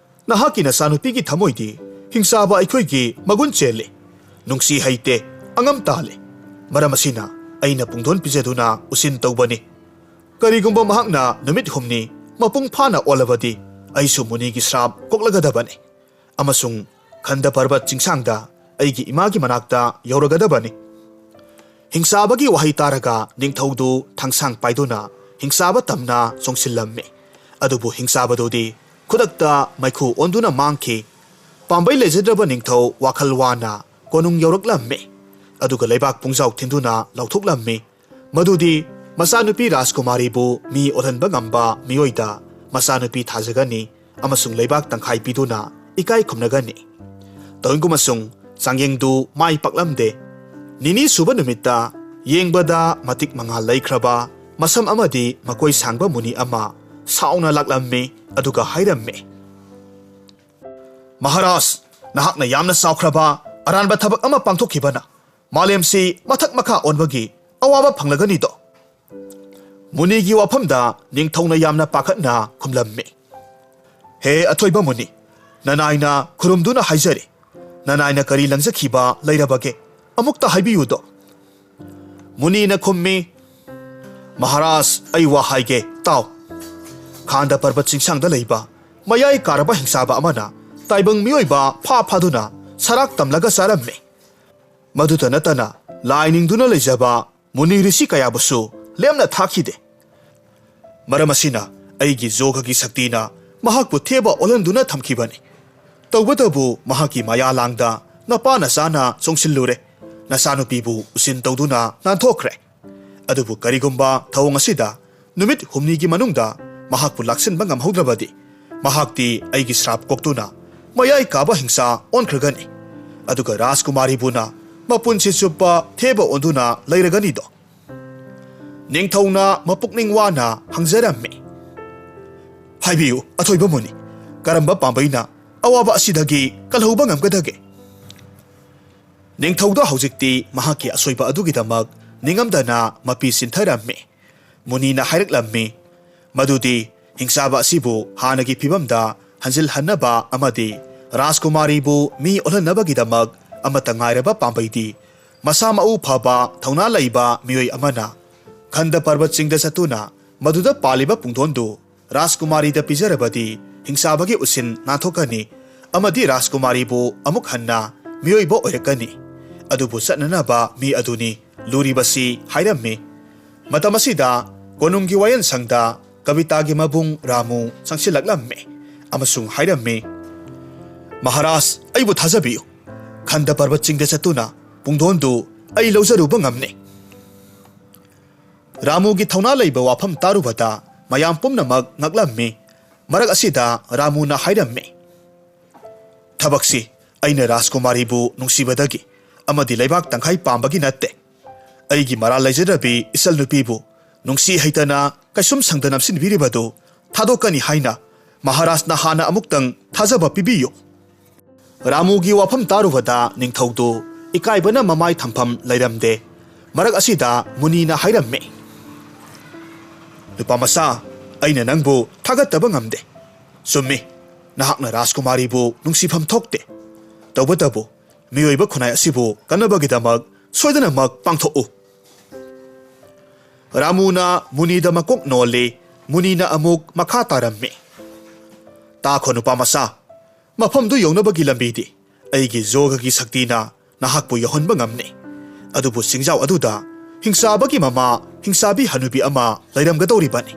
ꯅꯍꯥꯛꯀꯤ ꯅꯆꯥꯅꯨꯄꯤꯒꯤ ꯊꯃꯣꯏꯗꯤ ꯍꯤꯡꯆꯥꯕ ꯑꯩꯈꯣꯏꯒꯤ ꯃꯒꯨꯟ ꯆꯦꯜꯂꯤ, ꯅꯨꯡꯁꯤ ꯍꯩꯇꯦ, ꯑꯉꯝ ꯇꯥꯜꯂꯤ꯫ ꯃꯔꯝ ꯑꯁꯤꯅ ꯑꯩꯅ ꯄꯨꯡꯗꯣꯟ ꯄꯤꯖꯗꯨꯅ ꯎꯁꯤꯟ ꯇꯧꯕꯅꯤ꯫ ꯀꯔꯤꯒꯨꯝꯕ ꯃꯍꯥꯛꯅ ꯅꯨꯃꯤꯠ ꯍꯨꯝꯅꯤ ꯃꯄꯨꯡ ꯐꯥꯅ ꯑꯣꯜꯂꯕꯗꯤ ꯑꯩꯁꯨ ꯃꯨꯅꯤꯒꯤ ꯁ꯭ꯔꯥꯞ ꯀꯣꯛꯂꯒꯗꯕꯅꯤ ꯑꯃꯁꯨꯡ ꯈꯟꯗ ꯄꯔꯕꯠ ꯆꯤꯡꯁꯥꯡꯗ ꯑꯩꯒꯤ ꯏꯃꯥꯒꯤ ꯃꯅꯥꯛꯇ ꯌꯧꯔꯒꯗꯕꯅꯤ꯫" ꯍꯤꯡꯆꯥꯕꯒꯤ ꯋꯥꯍꯩ ꯇꯥꯔꯒ ꯅꯤꯡꯊꯧꯗꯨ ꯊꯥꯡꯁꯥꯡ ꯄꯥꯏꯗꯨꯅ ꯍꯤꯡꯆꯥꯕ ꯇꯝꯅ ꯆꯣꯡꯁꯤꯜꯂꯝꯃꯤ꯫ ꯑꯗꯨꯕꯨ ꯍꯤꯡꯆꯥꯕꯗꯨꯗꯤ ꯈꯨꯗꯛꯇ ꯃꯩꯈꯨ ꯑꯣꯟꯗꯨꯅ ꯃꯥꯡꯈꯤ꯫ ꯄꯥꯝꯕꯩ ꯂꯩꯖꯗ꯭ꯔꯕ ꯅꯤꯡꯊꯧ ꯋꯥꯈꯜ ꯋꯥꯅ ꯀꯣꯅꯨꯡ ꯌꯧꯔꯛꯂꯝꯃꯤ꯫ ꯑꯗꯨꯒ ꯂꯩꯕꯥꯛ ꯄꯨꯡꯖꯥꯎ ꯊꯤꯟꯗꯨꯅ ꯂꯥꯎꯊꯣꯛꯂꯝꯃꯤ꯫ ꯃꯗꯨꯗꯤ ꯃꯆꯥꯅꯨꯄꯤ ꯔꯥꯖꯀꯨꯃꯥꯔꯤꯕꯨ ꯃꯤ ꯑꯣꯜꯍꯟꯕ ꯉꯝꯕ ꯃꯤꯑꯣꯏꯗ ꯃꯆꯥꯅꯨꯄꯤ ꯊꯥꯖꯒꯅꯤ ꯑꯃꯁꯨꯡ ꯂꯩꯕꯥꯛ ꯇꯪꯈꯥꯏ ꯄꯤꯗꯨꯅ ꯏꯀꯥꯏ ꯈꯨꯝꯅꯒꯅꯤ꯫ ꯇꯧꯏꯒꯨꯝꯕꯁꯨꯡ ꯆꯥꯡꯌꯦꯡꯗꯨ ꯃꯥꯏ ꯄꯥꯛꯂꯝꯗꯦ꯫ ꯅꯤꯅꯤ ꯁꯨꯕ ꯅꯨꯃꯤꯠꯇ ꯌꯦꯡꯕꯗ ꯃꯇꯤꯛ ꯃꯉꯥꯜ ꯂꯩꯈ꯭ꯔꯕ ꯃꯁꯝ ꯑꯃꯗꯤ ꯃꯀꯣꯏ ꯁꯥꯡꯕ ꯃꯨꯅꯤ ꯑꯃ ꯁꯥꯎꯅ ꯂꯥꯛꯂꯝꯃꯤ, ꯑꯗꯨꯒ ꯍꯥꯏꯔꯝꯃꯤ, "ꯃꯍꯥꯔꯥꯖ, ꯅꯍꯥꯛꯅ ꯌꯥꯝꯅ ꯆꯥꯎꯈ꯭ꯔꯕ ꯑꯔꯥꯟꯕ ꯊꯕꯛ ꯑꯃ ꯄꯥꯡꯊꯣꯛꯈꯤꯕꯅ ꯃꯥꯂꯦꯝꯁꯤ ꯃꯊꯛ ꯃꯈꯥ ꯑꯣꯟꯕꯒꯤ ꯑꯋꯥꯕ ꯐꯪꯂꯒꯅꯤꯗꯣ?" ꯃꯨꯅꯤꯒꯤ ꯋꯥꯐꯝꯗ ꯅꯤꯡꯊꯧꯅ ꯌꯥꯝꯅ ꯄꯥꯈꯠꯅ ꯈꯨꯝꯂꯝꯃꯤ, "ꯍꯦ ꯑꯊꯣꯏꯕ ꯃꯨꯅꯤ, ꯅꯅꯥꯏꯅ ꯈꯨꯔꯨꯝꯗꯨꯅ ꯍꯥꯏꯖꯔꯤ, ꯅꯅꯥꯏꯅ ꯀꯔꯤ ꯂꯪꯖꯈꯤꯕ ꯂꯩꯔꯕꯒꯦ? ꯑꯃꯨꯛꯇ ꯍꯥꯏꯕꯤꯌꯨꯗꯣ꯫" ꯃꯨꯅꯤꯅ ꯈꯨꯝꯃꯤ, "ꯃꯍꯥꯔꯥꯖ, ꯑꯩ ꯋꯥ ꯍꯥꯏꯒꯦ, ꯇꯥꯎ꯫ ꯈꯥꯟꯗ ꯄꯔꯕꯠ ꯆꯤꯡꯁꯥꯡꯗ ꯂꯩꯕ ꯃꯌꯥꯏ ꯀꯥꯔꯕ ꯍꯤꯡꯆꯥꯕ ꯑꯃꯅ ꯇꯥꯏꯕꯪ ꯃꯤꯑꯣꯏꯕ ꯐꯥ ꯐꯥꯗꯨꯅ ꯁꯔꯥꯛ ꯇꯝꯂꯒ ꯆꯥꯔꯝꯃꯤ꯫ ꯃꯗꯨꯇ ꯅꯠꯇꯅ ꯂꯥꯏ ꯅꯤꯡꯗꯨꯅ ꯂꯩꯖꯕ ꯃꯨꯅꯤ ꯔꯤꯁꯤ ꯀꯌꯥꯕꯨꯁꯨ ꯂꯦꯝꯅ ꯊꯥꯈꯤꯗꯦ꯫ ꯃꯔꯝ ꯑꯁꯤꯅ ꯑꯩꯒꯤ ꯖꯣꯒꯒꯤ ꯁꯛꯇꯤꯅ ꯃꯍꯥꯛꯄꯨ ꯊꯦꯕ ꯑꯣꯜꯍꯟꯗꯨꯅ ꯊꯝꯈꯤꯕꯅꯤ꯫ ꯇꯧꯕꯇꯕꯨ ꯃꯍꯥꯛꯀꯤ ꯃꯌꯥ ꯂꯥꯡꯗ ꯅꯄꯥꯅ ꯆꯥꯅ ꯆꯣꯡꯁꯤꯜꯂꯨꯔꯦ꯫ ꯅꯆꯥꯅꯨꯄꯤꯕꯨ ꯎꯁꯤꯟ ꯇꯧꯗꯨꯅ ꯅꯥꯟꯊꯣꯛꯈ꯭ꯔꯦ꯫ ꯑꯗꯨꯕꯨ ꯀꯔꯤꯒꯨꯝꯕ ꯊꯧꯑꯣꯡ ꯑꯁꯤꯗ ꯅꯨꯃꯤꯠ ꯍꯨꯝꯅꯤꯒꯤ ꯃꯅꯨꯡꯗ ꯃꯍꯥꯛꯄꯨ ꯂꯥꯛꯁꯤꯟꯕ ꯉꯝꯍꯧꯗ꯭ꯔꯕꯗꯤ, ꯃꯍꯥꯛꯇꯤ ꯑꯩꯒꯤ ꯁ꯭ꯔꯥꯞ ꯀꯣꯛꯇꯨꯅ ꯃꯌꯥꯏ ꯀꯥꯕ ꯍꯤꯡꯁꯥ ꯑꯣꯟꯈ꯭ꯔꯒꯅꯤ꯫ ꯑꯗꯨꯒ ꯔꯥꯖꯀꯨꯃꯥꯔꯤꯕꯨꯅ ꯃꯄꯨꯟꯁꯤ ꯆꯨꯞꯄ ꯊꯦꯕ ꯑꯣꯟꯗꯨꯅ ꯂꯩꯔꯒꯅꯤꯗꯣ꯫ ꯅꯤꯡꯊꯧꯅ ꯃꯄꯨꯛꯅꯤꯡ ꯋꯥꯅ ꯍꯪꯖꯔꯝꯃꯤ꯫ "ꯍꯥꯏꯕꯤꯌꯨ, ꯑꯊꯣꯏꯕ ꯃꯨꯅꯤ, ꯀꯔꯝꯕ ꯄꯥꯝꯕꯩꯅ ꯑꯋꯥꯕ ꯑꯁꯤꯗꯒꯤ ꯀꯜꯍꯧꯕ ꯉꯝꯒꯗꯒꯦ?" ꯅꯤꯡꯊꯧꯗ ꯍꯧꯖꯤꯛꯇꯤ ꯃꯍꯥꯛꯀꯤ ꯑꯁꯣꯏꯕ ꯑꯗꯨꯒꯤꯗꯃꯛ ꯅꯤꯡꯉꯝꯗꯅ ꯃꯄꯤ ꯁꯤꯟꯊꯔꯝꯃꯤ꯫ ꯃꯨꯅꯤꯅ ꯍꯥꯏꯔꯛꯂꯝꯃꯤ ꯃꯗꯨꯗꯤ ꯍꯤꯡꯆꯥꯕ ꯑꯁꯤꯕꯨ ꯍꯥꯟꯅꯒꯤ ꯐꯤꯕꯝꯗ ꯍꯟꯖꯤꯜꯍꯟꯅꯕ ꯑꯃꯗꯤ ꯔꯥꯖꯀꯨꯃꯥꯔꯤꯕꯨ ꯃꯤ ꯑꯣꯜꯍꯟꯅꯕꯒꯤꯗꯃꯛ ꯑꯃꯠꯇ ꯉꯥꯏꯔꯕ ꯄꯥꯝꯕꯩꯗꯤ ꯃꯁꯥ ꯃꯎ ꯐꯕ, ꯊꯧꯅꯥ ꯂꯩꯕ ꯃꯤꯑꯣꯏ ꯑꯃꯅ ꯈꯟꯗ ꯄꯔꯕꯠꯁꯤꯡꯗ ꯆꯠꯇꯨꯅ ꯃꯗꯨꯗ ꯄꯥꯜꯂꯤꯕ ꯄꯨꯡꯗꯣꯟꯗꯨ ꯔꯥꯖꯀꯨꯃꯥꯔꯤꯗ ꯄꯤꯖꯔꯕꯗꯤ ꯍꯤꯡꯆꯥꯕꯒꯤ ꯎꯁꯤꯟ ꯅꯥꯟꯊꯣꯛꯀꯅꯤ ꯑꯃꯗꯤ ꯔꯥꯖꯀꯨꯃꯥꯔꯤꯕꯨ ꯑꯃꯨꯛ ꯍꯟꯅ ꯃꯤꯑꯣꯏꯕ ꯑꯣꯏꯔꯛꯀꯅꯤ꯫ ꯑꯗꯨꯕꯨ ꯆꯠꯅꯅꯕ ꯃꯤ ꯑꯗꯨꯅꯤ ꯂꯨꯔꯤꯕꯁꯤ ꯍꯥꯏꯔꯝꯃꯤ꯫ ꯃꯇꯝ ꯑꯁꯤꯗ ꯀꯣꯅꯨꯡꯒꯤ ꯋꯥꯌꯦꯜꯁꯪꯗ ꯀꯕꯤꯇꯥꯒꯤ ꯃꯕꯨꯡ ꯔꯥꯃꯨ ꯆꯪꯁꯤꯜꯂꯛꯂꯝꯃꯤ ꯑꯃꯁꯨꯡ ꯍꯥꯏꯔꯝꯃꯤ, "ꯃꯍꯥꯔꯥꯖ, ꯑꯩꯕꯨ ꯊꯥꯖꯕꯤꯌꯨ꯫ ꯈꯟꯗ ꯄꯔꯕꯠꯁꯤꯡꯗ ꯆꯠꯇꯨꯅ ꯄꯨꯡꯗꯣꯟꯗꯨ ꯑꯩ ꯂꯧꯖꯔꯨꯕ ꯉꯝꯅꯤ꯫" ꯔꯥꯃꯨꯒꯤ ꯊꯧꯅꯥ ꯂꯩꯕ ꯋꯥꯐꯝ ꯇꯥꯔꯨꯕꯗ ꯃꯌꯥꯝ ꯄꯨꯝꯅꯃꯛ ꯉꯛꯂꯝꯃꯤ꯫ ꯃꯔꯛ ꯑꯁꯤꯗ ꯔꯥꯃꯨꯅ ꯍꯥꯏꯔꯝꯃꯤ, "ꯊꯕꯛꯁꯤ ꯑꯩꯅ ꯔꯥꯖꯀꯨꯃꯥꯔꯤꯕꯨ ꯅꯨꯡꯁꯤꯕꯗꯒꯤ ꯑꯃꯗꯤ ꯂꯩꯕꯥꯛ ꯇꯪꯈꯥꯏ ꯄꯥꯝꯕꯒꯤ ꯅꯠꯇꯦ꯫ ꯑꯩꯒꯤ ꯃꯔꯥꯜ ꯂꯩꯖꯗ꯭ꯔꯕꯤ ꯏꯆꯜ ꯅꯨꯄꯤꯕꯨ ꯅꯨꯡꯁꯤ ꯍꯩꯇꯅ ꯀꯩꯁꯨꯝ ꯁꯪꯗ ꯅꯝꯁꯤꯟꯕꯤꯔꯤꯕꯗꯨ ꯊꯥꯗꯣꯛꯀꯅꯤ ꯍꯥꯏꯅ ꯃꯍꯥꯔꯥꯖꯅ ꯍꯥꯟꯅ ꯑꯃꯨꯛꯇꯪ ꯊꯥꯖꯕ ꯄꯤꯕꯤꯌꯨ꯫" ꯔꯥꯃꯨꯒꯤ ꯋꯥꯐꯝ ꯇꯥꯔꯨꯕꯗ ꯅꯤꯡꯊꯧꯗꯨ ꯏꯀꯥꯏꯕꯅ ꯃꯃꯥꯏ ꯊꯝꯐꯝ ꯂꯩꯔꯝꯗꯦ꯫ ꯃꯔꯛ ꯑꯁꯤꯗ ꯃꯨꯅꯤꯅ ꯍꯥꯏꯔꯝꯃꯤ, "ꯅꯨꯄꯥ ꯃꯆꯥ, ꯑꯩꯅ ꯅꯪꯕꯨ ꯊꯥꯒꯠꯇꯕ ꯉꯝꯗꯦ꯫ ꯆꯨꯝꯃꯤ, ꯅꯍꯥꯛꯅ ꯔꯥꯖꯀꯨꯃꯥꯔꯤꯕꯨ ꯅꯨꯡꯁꯤꯐꯝ ꯊꯣꯛꯇꯦ꯫ ꯇꯧꯕꯇꯕꯨ ꯃꯤꯑꯣꯏꯕ ꯈꯨꯟꯅꯥꯏ ꯑꯁꯤꯕꯨ ꯀꯟꯅꯕꯒꯤꯗꯃꯛ ꯁꯣꯏꯗꯅꯃꯛ ꯄꯥꯡꯊꯣꯛꯎ꯫" ꯔꯥꯃꯨꯅ ꯃꯨꯅꯤꯗ ꯃꯀꯣꯛ ꯅꯣꯜꯂꯤ꯫ ꯃꯨꯅꯤꯅ ꯑꯃꯨꯛ ꯃꯈꯥ ꯇꯥꯔꯝꯃꯤ, "ꯇꯥꯈꯣ ꯅꯨꯄꯥ ꯃꯆꯥ, ꯃꯐꯝꯗꯨ ꯌꯧꯅꯕꯒꯤ ꯂꯝꯕꯤꯗꯤ ꯑꯩꯒꯤ ꯖꯣꯒꯒꯤ ꯁꯛꯇꯤꯅ ꯅꯍꯥꯛꯄꯨ ꯌꯧꯍꯟꯕ ꯉꯝꯅꯤ꯫ ꯑꯗꯨꯕꯨ ꯆꯤꯡꯖꯥꯎ ꯑꯗꯨꯗ ꯍꯤꯡꯆꯥꯕꯒꯤ ꯃꯃꯥ ꯍꯤꯡꯆꯥꯕꯤ ꯍꯅꯨꯕꯤ ꯑꯃ ꯂꯩꯔꯝꯒꯗꯧꯔꯤꯕꯅꯤ꯫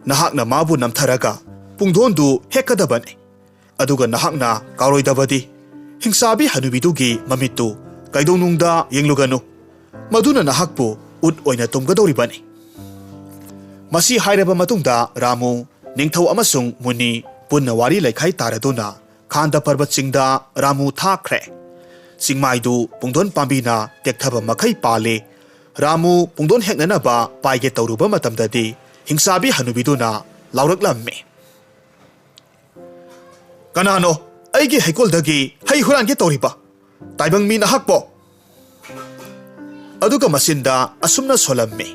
ꯅꯍꯥꯛꯅ ꯃꯥꯕꯨ ꯅꯝꯊꯔꯒ ꯄꯨꯡꯗꯣꯟꯗꯨ ꯍꯦꯛꯀꯗꯕꯅꯤ꯫ ꯑꯗꯨꯒ ꯅꯍꯥꯛꯅ ꯀꯥꯎꯔꯣꯏꯗꯕꯗꯤ ꯍꯤꯡꯆꯥꯕꯤ ꯍꯅꯨꯕꯤꯗꯨꯒꯤ ꯃꯃꯤꯠꯇꯨ ꯀꯩꯗꯧꯅꯨꯡꯗ ꯌꯦꯡꯂꯨꯒꯅꯨ꯫ ꯃꯗꯨꯅ ꯅꯍꯥꯛꯄꯨ ꯎꯠ ꯑꯣꯏꯅ ꯇꯨꯝꯒꯗꯧꯔꯤꯕꯅꯤ꯫ ꯃꯁꯤ ꯍꯥꯏꯔꯕ ꯃꯇꯨꯡꯗ ꯔꯥꯃꯨ, ꯅꯤꯡꯊꯧ ꯑꯃꯁꯨꯡ ꯃꯨꯅꯤ ꯄꯨꯟꯅ ꯋꯥꯔꯤ ꯂꯩꯈꯥꯏ ꯇꯥꯔꯗꯨꯅ ꯈꯥꯟꯗ ꯄꯔꯕꯠ ꯆꯤꯡꯗ ꯔꯥꯃꯨ ꯊꯥꯈ꯭ꯔꯦ꯫ ꯆꯤꯡꯃꯥꯏꯗꯨ ꯄꯨꯡꯗꯣꯟ ꯄꯥꯝꯕꯤꯅ ꯇꯦꯛꯊꯕ ꯃꯈꯩ ꯄꯥꯜꯂꯤ꯫ ꯔꯥꯃꯨ ꯄꯨꯡꯗꯣꯟ ꯍꯦꯛꯅꯅꯕ ꯄꯥꯏꯒꯦ ꯇꯧꯔꯨꯕ ꯃꯇꯝꯗꯗꯤ ꯍꯤꯡꯆꯥꯕꯤ ꯍꯅꯨꯕꯤꯗꯨꯅ ꯂꯥꯎꯔꯛꯂꯝꯃꯤ꯫ "ꯀꯅꯥꯅꯣ ꯑꯩꯒꯤ ꯍꯩꯀꯣꯜꯗꯒꯤ ꯍꯩ ꯍꯨꯔꯥꯟꯒꯦ ꯇꯧꯔꯤꯕ? ꯇꯥꯏꯕꯪ ꯃꯤ ꯅꯍꯥꯛꯄꯣ!" ꯑꯗꯨꯒ ꯃꯆꯤꯟꯗ ꯑꯁꯨꯝꯅ ꯁꯣꯜꯂꯝꯃꯤ꯫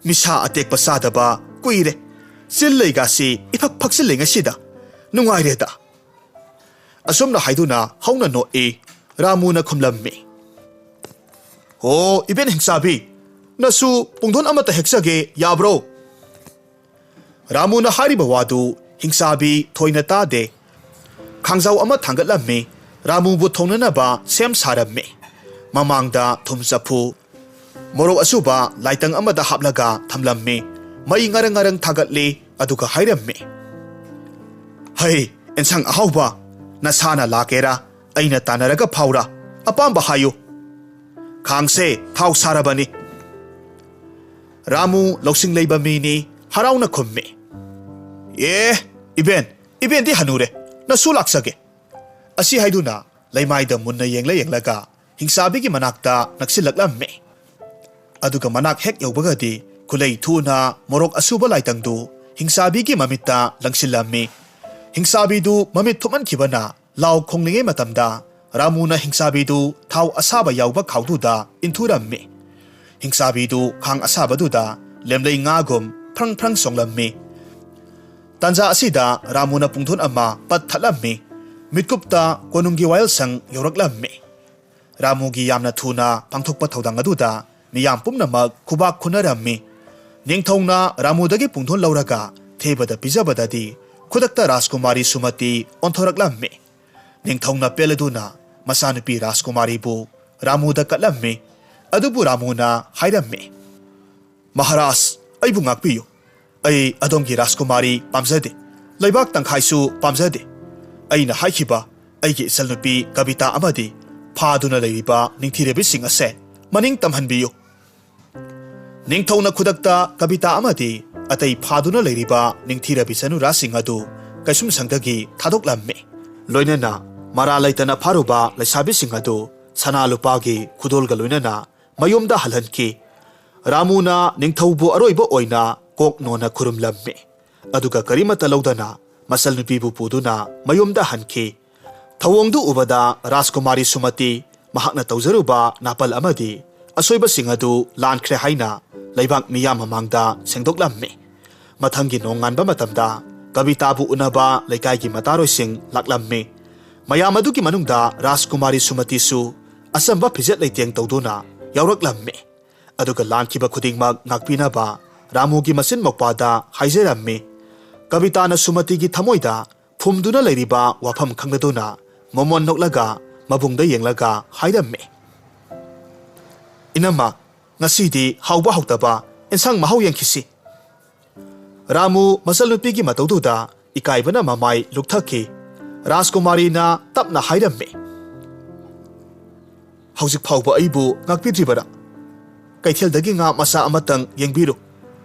"ꯃꯤꯁꯥ ꯑꯇꯦꯛꯄ ꯆꯥꯗꯕ ꯀꯨꯏꯔꯦ꯫ ꯆꯤꯜ ꯂꯩꯒꯥꯁꯤ ꯏꯐꯛ ꯐꯛꯆꯤꯜꯂꯦ ꯉꯁꯤꯗ꯫ ꯅꯨꯡꯉꯥꯏꯔꯦꯗ꯫" ꯑꯁꯨꯝꯅ ꯍꯥꯏꯗꯨꯅ ꯍꯧꯅ ꯅꯣꯛꯏ꯫ ꯔꯥꯃꯨꯅ ꯈꯨꯝꯂꯝꯃꯤ꯫ "ꯑꯣ, ꯏꯕꯦꯟ ꯍꯤꯡꯆꯥꯕꯤ, ꯅꯁꯨ ꯄꯨꯡꯗꯣꯟ ꯑꯃꯠꯇ ꯍꯦꯛꯆꯒꯦ ꯌꯥꯕ꯭ꯔꯣ?" ꯔꯥꯃꯨꯅ ꯍꯥꯏꯔꯤꯕ ꯋꯥꯗꯨ ꯍꯤꯡꯆꯥꯕꯤ ꯊꯣꯏꯅ ꯇꯥꯗꯦ꯫ ꯈꯥꯡꯖꯥꯎ ꯑꯃ ꯊꯥꯡꯒꯠꯂꯝꯃꯤ꯫ ꯔꯥꯃꯨꯕꯨ ꯊꯣꯡꯅꯅꯕ ꯁꯦꯝ ꯁꯥꯔꯝꯃꯤ꯫ ꯃꯃꯥꯡꯗ ꯊꯨꯝ ꯆꯐꯨ, ꯃꯣꯔꯣꯛ ꯑꯁꯨꯕ ꯂꯥꯏꯇꯪ ꯑꯃꯗ ꯍꯥꯞꯂꯒ ꯊꯝꯂꯝꯃꯤ꯫ ꯃꯩ ꯉꯔꯪ ꯉꯔꯪ ꯊꯥꯒꯠꯂꯤ, ꯑꯗꯨꯒ ꯍꯥꯏꯔꯝꯃꯤ꯫ "ꯍꯩ, ꯑꯦꯟꯁꯥꯡ ꯑꯍꯥꯎꯕ ꯅꯁꯥꯅ ꯂꯥꯛꯀꯦꯔꯥ, ꯑꯩꯅ ꯇꯥꯟꯅꯔꯒ ꯐꯥꯎꯔꯥ? ꯑꯄꯥꯝꯕ ꯍꯥꯏꯌꯨ꯫ ꯈꯥꯡꯁꯦ ꯊꯥꯎ ꯁꯥꯔꯕꯅꯤ꯫" ꯔꯥꯃꯨ ꯂꯧꯁꯤꯡ ꯂꯩꯕ ꯃꯤꯅꯤ, ꯍꯔꯥꯎꯅ ꯈꯨꯝꯃꯤ꯫ "ꯑꯦ, ꯏꯕꯦꯟ, ꯏꯕꯦꯟꯗꯤ ꯍꯅꯨꯔꯦ, ꯅꯁꯨ ꯂꯥꯛꯆꯒꯦ꯫" ꯑꯁꯤ ꯍꯥꯏꯗꯨꯅ ꯂꯩꯃꯥꯏꯗ ꯃꯨꯟꯅ ꯌꯦꯡꯂ ꯌꯦꯡꯂꯒ ꯍꯤꯡꯆꯥꯕꯤꯒꯤ ꯃꯅꯥꯛꯇ ꯅꯛꯁꯤꯜꯂꯛꯂꯝꯃꯤ꯫ ꯑꯗꯨꯒ ꯃꯅꯥꯛ ꯍꯦꯛ ꯌꯧꯕꯒꯗꯤ ꯈꯨꯂꯩ ꯊꯨꯅ ꯃꯣꯔꯣꯛ ꯑꯁꯨꯕ ꯂꯥꯏꯇꯪꯗꯨ ꯍꯤꯡꯆꯥꯕꯤꯒꯤ ꯃꯃꯤꯠꯇ ꯂꯪꯁꯤꯜꯂꯝꯃꯤ꯫ ꯍꯤꯡꯆꯥꯕꯤꯗꯨ ꯃꯃꯤꯠ ꯊꯨꯞꯃꯟꯈꯤꯕꯅ ꯂꯥꯎ ꯈꯣꯡꯂꯤꯉꯩ ꯃꯇꯝꯗ ꯔꯥꯃꯨꯅ ꯍꯤꯡꯆꯥꯕꯤꯗꯨ ꯊꯥꯎ ꯑꯁꯥꯕ ꯌꯥꯎꯕ ꯈꯥꯎꯗꯨꯗ ꯏꯟꯊꯨꯔꯝꯃꯤ꯫ ꯍꯤꯡꯆꯥꯕꯤꯗꯨ ꯈꯥꯡ ꯑꯁꯥꯕꯗꯨꯗ ꯂꯦꯝꯂꯩ ꯉꯥꯒꯨꯝ ꯐ꯭ꯔꯪ ꯐ꯭ꯔꯪ ꯆꯣꯡꯂꯝꯃꯤ꯫ ꯇꯥꯟꯖꯥ ꯑꯁꯤꯗ ꯔꯥꯃꯨꯅ ꯄꯨꯡꯊꯣꯟ ꯑꯃ ꯄꯠ ꯊꯠꯂꯝꯃꯤ꯫ ꯃꯤꯠꯀꯨꯞꯇ ꯀꯣꯅꯨꯡꯒꯤ ꯋꯥꯌꯦꯜꯁꯪ ꯌꯧꯔꯛꯂꯝꯃꯤ꯫ ꯔꯥꯃꯨꯒꯤ ꯌꯥꯝꯅ ꯊꯨꯅ ꯄꯥꯡꯊꯣꯛꯄ ꯊꯧꯗꯥꯡ ꯑꯗꯨꯗ ꯃꯤꯌꯥꯝ ꯄꯨꯝꯅꯃꯛ ꯈꯨꯕꯥꯛ ꯈꯨꯅꯔꯝꯃꯤ꯫ ꯅꯤꯡꯊꯧꯅ ꯔꯥꯃꯨꯗꯒꯤ ꯄꯨꯡꯊꯣꯟ ꯂꯧꯔꯒ ꯊꯦꯕꯗ ꯄꯤꯖꯕꯗꯗꯤ ꯈꯨꯗꯛꯇ ꯔꯥꯖꯀꯨꯃꯥꯔꯤ ꯁꯨꯃꯇꯤ ꯑꯣꯟꯊꯣꯔꯛꯂꯝꯃꯤ꯫ ꯅꯤꯡꯊꯧꯅ ꯄꯦꯜꯂꯗꯨꯅ ꯃꯆꯥꯅꯨꯄꯤ ꯔꯥꯖꯀꯨꯃꯥꯔꯤꯕꯨ ꯔꯥꯃꯨꯗ ꯀꯠꯂꯝꯃꯤ꯫ ꯑꯗꯨꯕꯨ ꯔꯥꯃꯨꯅ ꯍꯥꯏꯔꯝꯃꯤ, "ꯃꯍꯥꯔꯥꯖ, ꯑꯩꯕꯨ ꯉꯥꯛꯄꯤꯌꯨ꯫ ꯑꯩ ꯑꯗꯣꯝꯒꯤ ꯔꯥꯖꯀꯨꯃꯥꯔꯤ ꯄꯥꯝꯖꯗꯦ꯫ ꯂꯩꯕꯥꯛ ꯇꯪꯈꯥꯏꯁꯨ ꯄꯥꯝꯖꯗꯦ꯫ ꯑꯩꯅ ꯍꯥꯏꯈꯤꯕ ꯑꯩꯒꯤ ꯏꯆꯜꯅꯨꯄꯤ ꯀꯕꯤꯇꯥ ꯑꯃꯗꯤ ꯐꯥꯗꯨꯅ ꯂꯩꯔꯤꯕ ꯅꯤꯡꯊꯤꯔꯕꯤꯁꯤꯡ ꯑꯁꯦ ꯃꯅꯤꯡ ꯇꯝꯍꯟꯕꯤꯌꯨ꯫ ꯅꯤꯡꯊꯧꯅ ꯈꯨꯗꯛꯇ ꯀꯕꯤꯇꯥ ꯑꯃꯗꯤ ꯑꯇꯩ ꯐꯥꯗꯨꯅ ꯂꯩꯔꯤꯕ ꯅꯤꯡꯊꯤꯔꯕꯤ ꯆꯅꯨꯔꯥꯁꯤꯡ ꯑꯗꯨ ꯀꯩꯁꯨꯝꯁꯪꯗꯒꯤ ꯊꯥꯗꯣꯛꯂꯝꯃꯤ꯫ ꯂꯣꯏꯅꯅ ꯃꯔꯥ ꯂꯩꯇꯅ ꯐꯥꯔꯨꯕ ꯂꯩꯁꯥꯕꯤꯁꯤꯡ ꯑꯗꯨ ꯁꯅꯥ ꯂꯨꯄꯥꯒꯤ ꯈꯨꯗꯣꯜꯒ ꯂꯣꯏꯅꯅ ꯃꯌꯨꯝꯗ ꯍꯜꯍꯟꯈꯤ꯫ ꯔꯥꯃꯨꯅ ꯅꯤꯡꯊꯧꯕꯨ ꯑꯔꯣꯏꯕ ꯑꯣꯏꯅ ꯀꯣꯛ ꯅꯣꯟꯅ ꯈꯨꯔꯨꯝꯂꯝꯃꯤ꯫ ꯑꯗꯨꯒ ꯀꯔꯤꯃꯠꯇ ꯂꯧꯗꯅ ꯃꯆꯜꯅꯨꯄꯤꯕꯨ ꯄꯨꯗꯨꯅ ꯃꯌꯨꯝꯗ ꯍꯟꯈꯤ꯫ ꯊꯧꯑꯣꯡꯗꯨ ꯎꯕꯗ ꯔꯥꯖꯀꯨꯃꯥꯔꯤ ꯁꯨꯃꯇꯤ ꯃꯍꯥꯛꯅ ꯇꯧꯖꯔꯨꯕ ꯅꯥꯄꯜ ꯑꯃꯗꯤ ꯑꯁꯣꯏꯕꯁꯤꯡ ꯑꯗꯨ ꯂꯥꯟꯈ꯭ꯔꯦ ꯍꯥꯏꯅ ꯂꯩꯕꯥꯛ ꯃꯤꯌꯥꯝ ꯃꯃꯥꯡꯗ ꯁꯦꯡꯗꯣꯛꯂꯝꯃꯤ꯫ ꯃꯊꯪꯒꯤ ꯅꯣꯡꯉꯥꯟꯕ ꯃꯇꯝꯗ ꯀꯕꯤꯇꯥꯕꯨ ꯎꯅꯕ ꯂꯩꯀꯥꯏꯒꯤ ꯃꯇꯥꯔꯣꯏꯁꯤꯡ ꯂꯥꯛꯂꯝꯃꯤ꯫ ꯃꯌꯥꯝ ꯑꯗꯨꯒꯤ ꯃꯅꯨꯡꯗ ꯔꯥꯖꯀꯨꯃꯥꯔꯤ ꯁꯨꯃꯇꯤꯁꯨ ꯑꯆꯝꯕ ꯐꯤꯖꯦꯠ ꯂꯩꯇꯦꯡ ꯇꯧꯗꯨꯅ ꯌꯥꯎꯔꯛꯂꯝꯃꯤ꯫ ꯑꯗꯨꯒ ꯂꯥꯟꯈꯤꯕ ꯈꯨꯗꯤꯡꯃꯛ ꯉꯥꯛꯄꯤꯅꯕ ꯔꯥꯃꯨꯒꯤ ꯃꯆꯤꯟ ꯃꯧꯄ꯭ꯋꯥꯗ ꯍꯥꯏꯖꯔꯝꯃꯤ꯫ ꯀꯕꯤꯇꯥꯅ ꯁꯨꯃꯇꯤꯒꯤ ꯊꯃꯣꯏꯗ ꯐꯨꯝꯗꯨꯅ ꯂꯩꯔꯤꯕ ꯋꯥꯐꯝ ꯈꯪꯂꯗꯨꯅ ꯃꯣꯃꯣꯟ ꯅꯣꯛꯂꯒ ꯃꯕꯨꯡꯗ ꯌꯦꯡꯂꯒ ꯍꯥꯏꯔꯝꯃꯤ, "ꯏꯅꯝꯃ, ꯉꯁꯤꯗꯤ ꯍꯥꯎꯕ ꯍꯥꯎꯇꯕ ꯏꯟꯁꯥꯡ ꯃꯍꯥꯎ ꯌꯦꯡꯈꯤꯁꯤ꯫" ꯔꯥꯃꯨ ꯃꯆꯜꯅꯨꯄꯤꯒꯤ ꯃꯇꯧꯗꯨꯗ ꯏꯀꯥꯏꯕꯅ ꯃꯃꯥꯏ ꯂꯨꯛꯊꯈꯤ꯫ ꯔꯥꯖꯀꯨꯃꯥꯔꯤꯅ ꯇꯞꯅ ꯍꯥꯏꯔꯝꯃꯤ, "ꯍꯧꯖꯤꯛ ꯐꯥꯎꯕ ꯑꯩꯕꯨ ꯉꯥꯛꯄꯤꯗ꯭ꯔꯤꯕꯔꯥ? ꯀꯩꯊꯦꯜꯗꯒꯤ ꯉꯥ ꯃꯆꯥ ꯑꯃꯇꯪ ꯌꯦꯡꯕꯤꯔꯨ꯫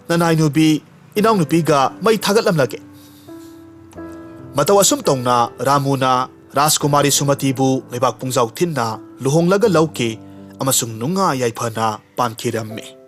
ꯅꯅꯥꯏꯅꯨꯕꯤ ꯏꯅꯥꯎꯅꯨꯄꯤꯒ ꯃꯩ ꯊꯥꯒꯠꯂꯝꯂꯒꯦ꯫" ꯃꯇꯧ ꯑꯁꯨꯝ ꯇꯧꯅ ꯔꯥꯃꯨꯅ ꯔꯥꯖꯀꯨꯃꯥꯔꯤ ꯁꯨꯃꯇꯤꯕꯨ ꯂꯩꯕꯥꯛ ꯄꯨꯡꯖꯥꯎ ꯊꯤꯟꯅ ꯂꯨꯍꯣꯡꯂꯒ ꯂꯧꯈꯤ ꯑꯃꯁꯨꯡ ꯅꯨꯡꯉꯥꯏ ꯌꯥꯏꯐꯅ ꯄꯥꯟꯈꯤꯔꯝꯃꯤ꯫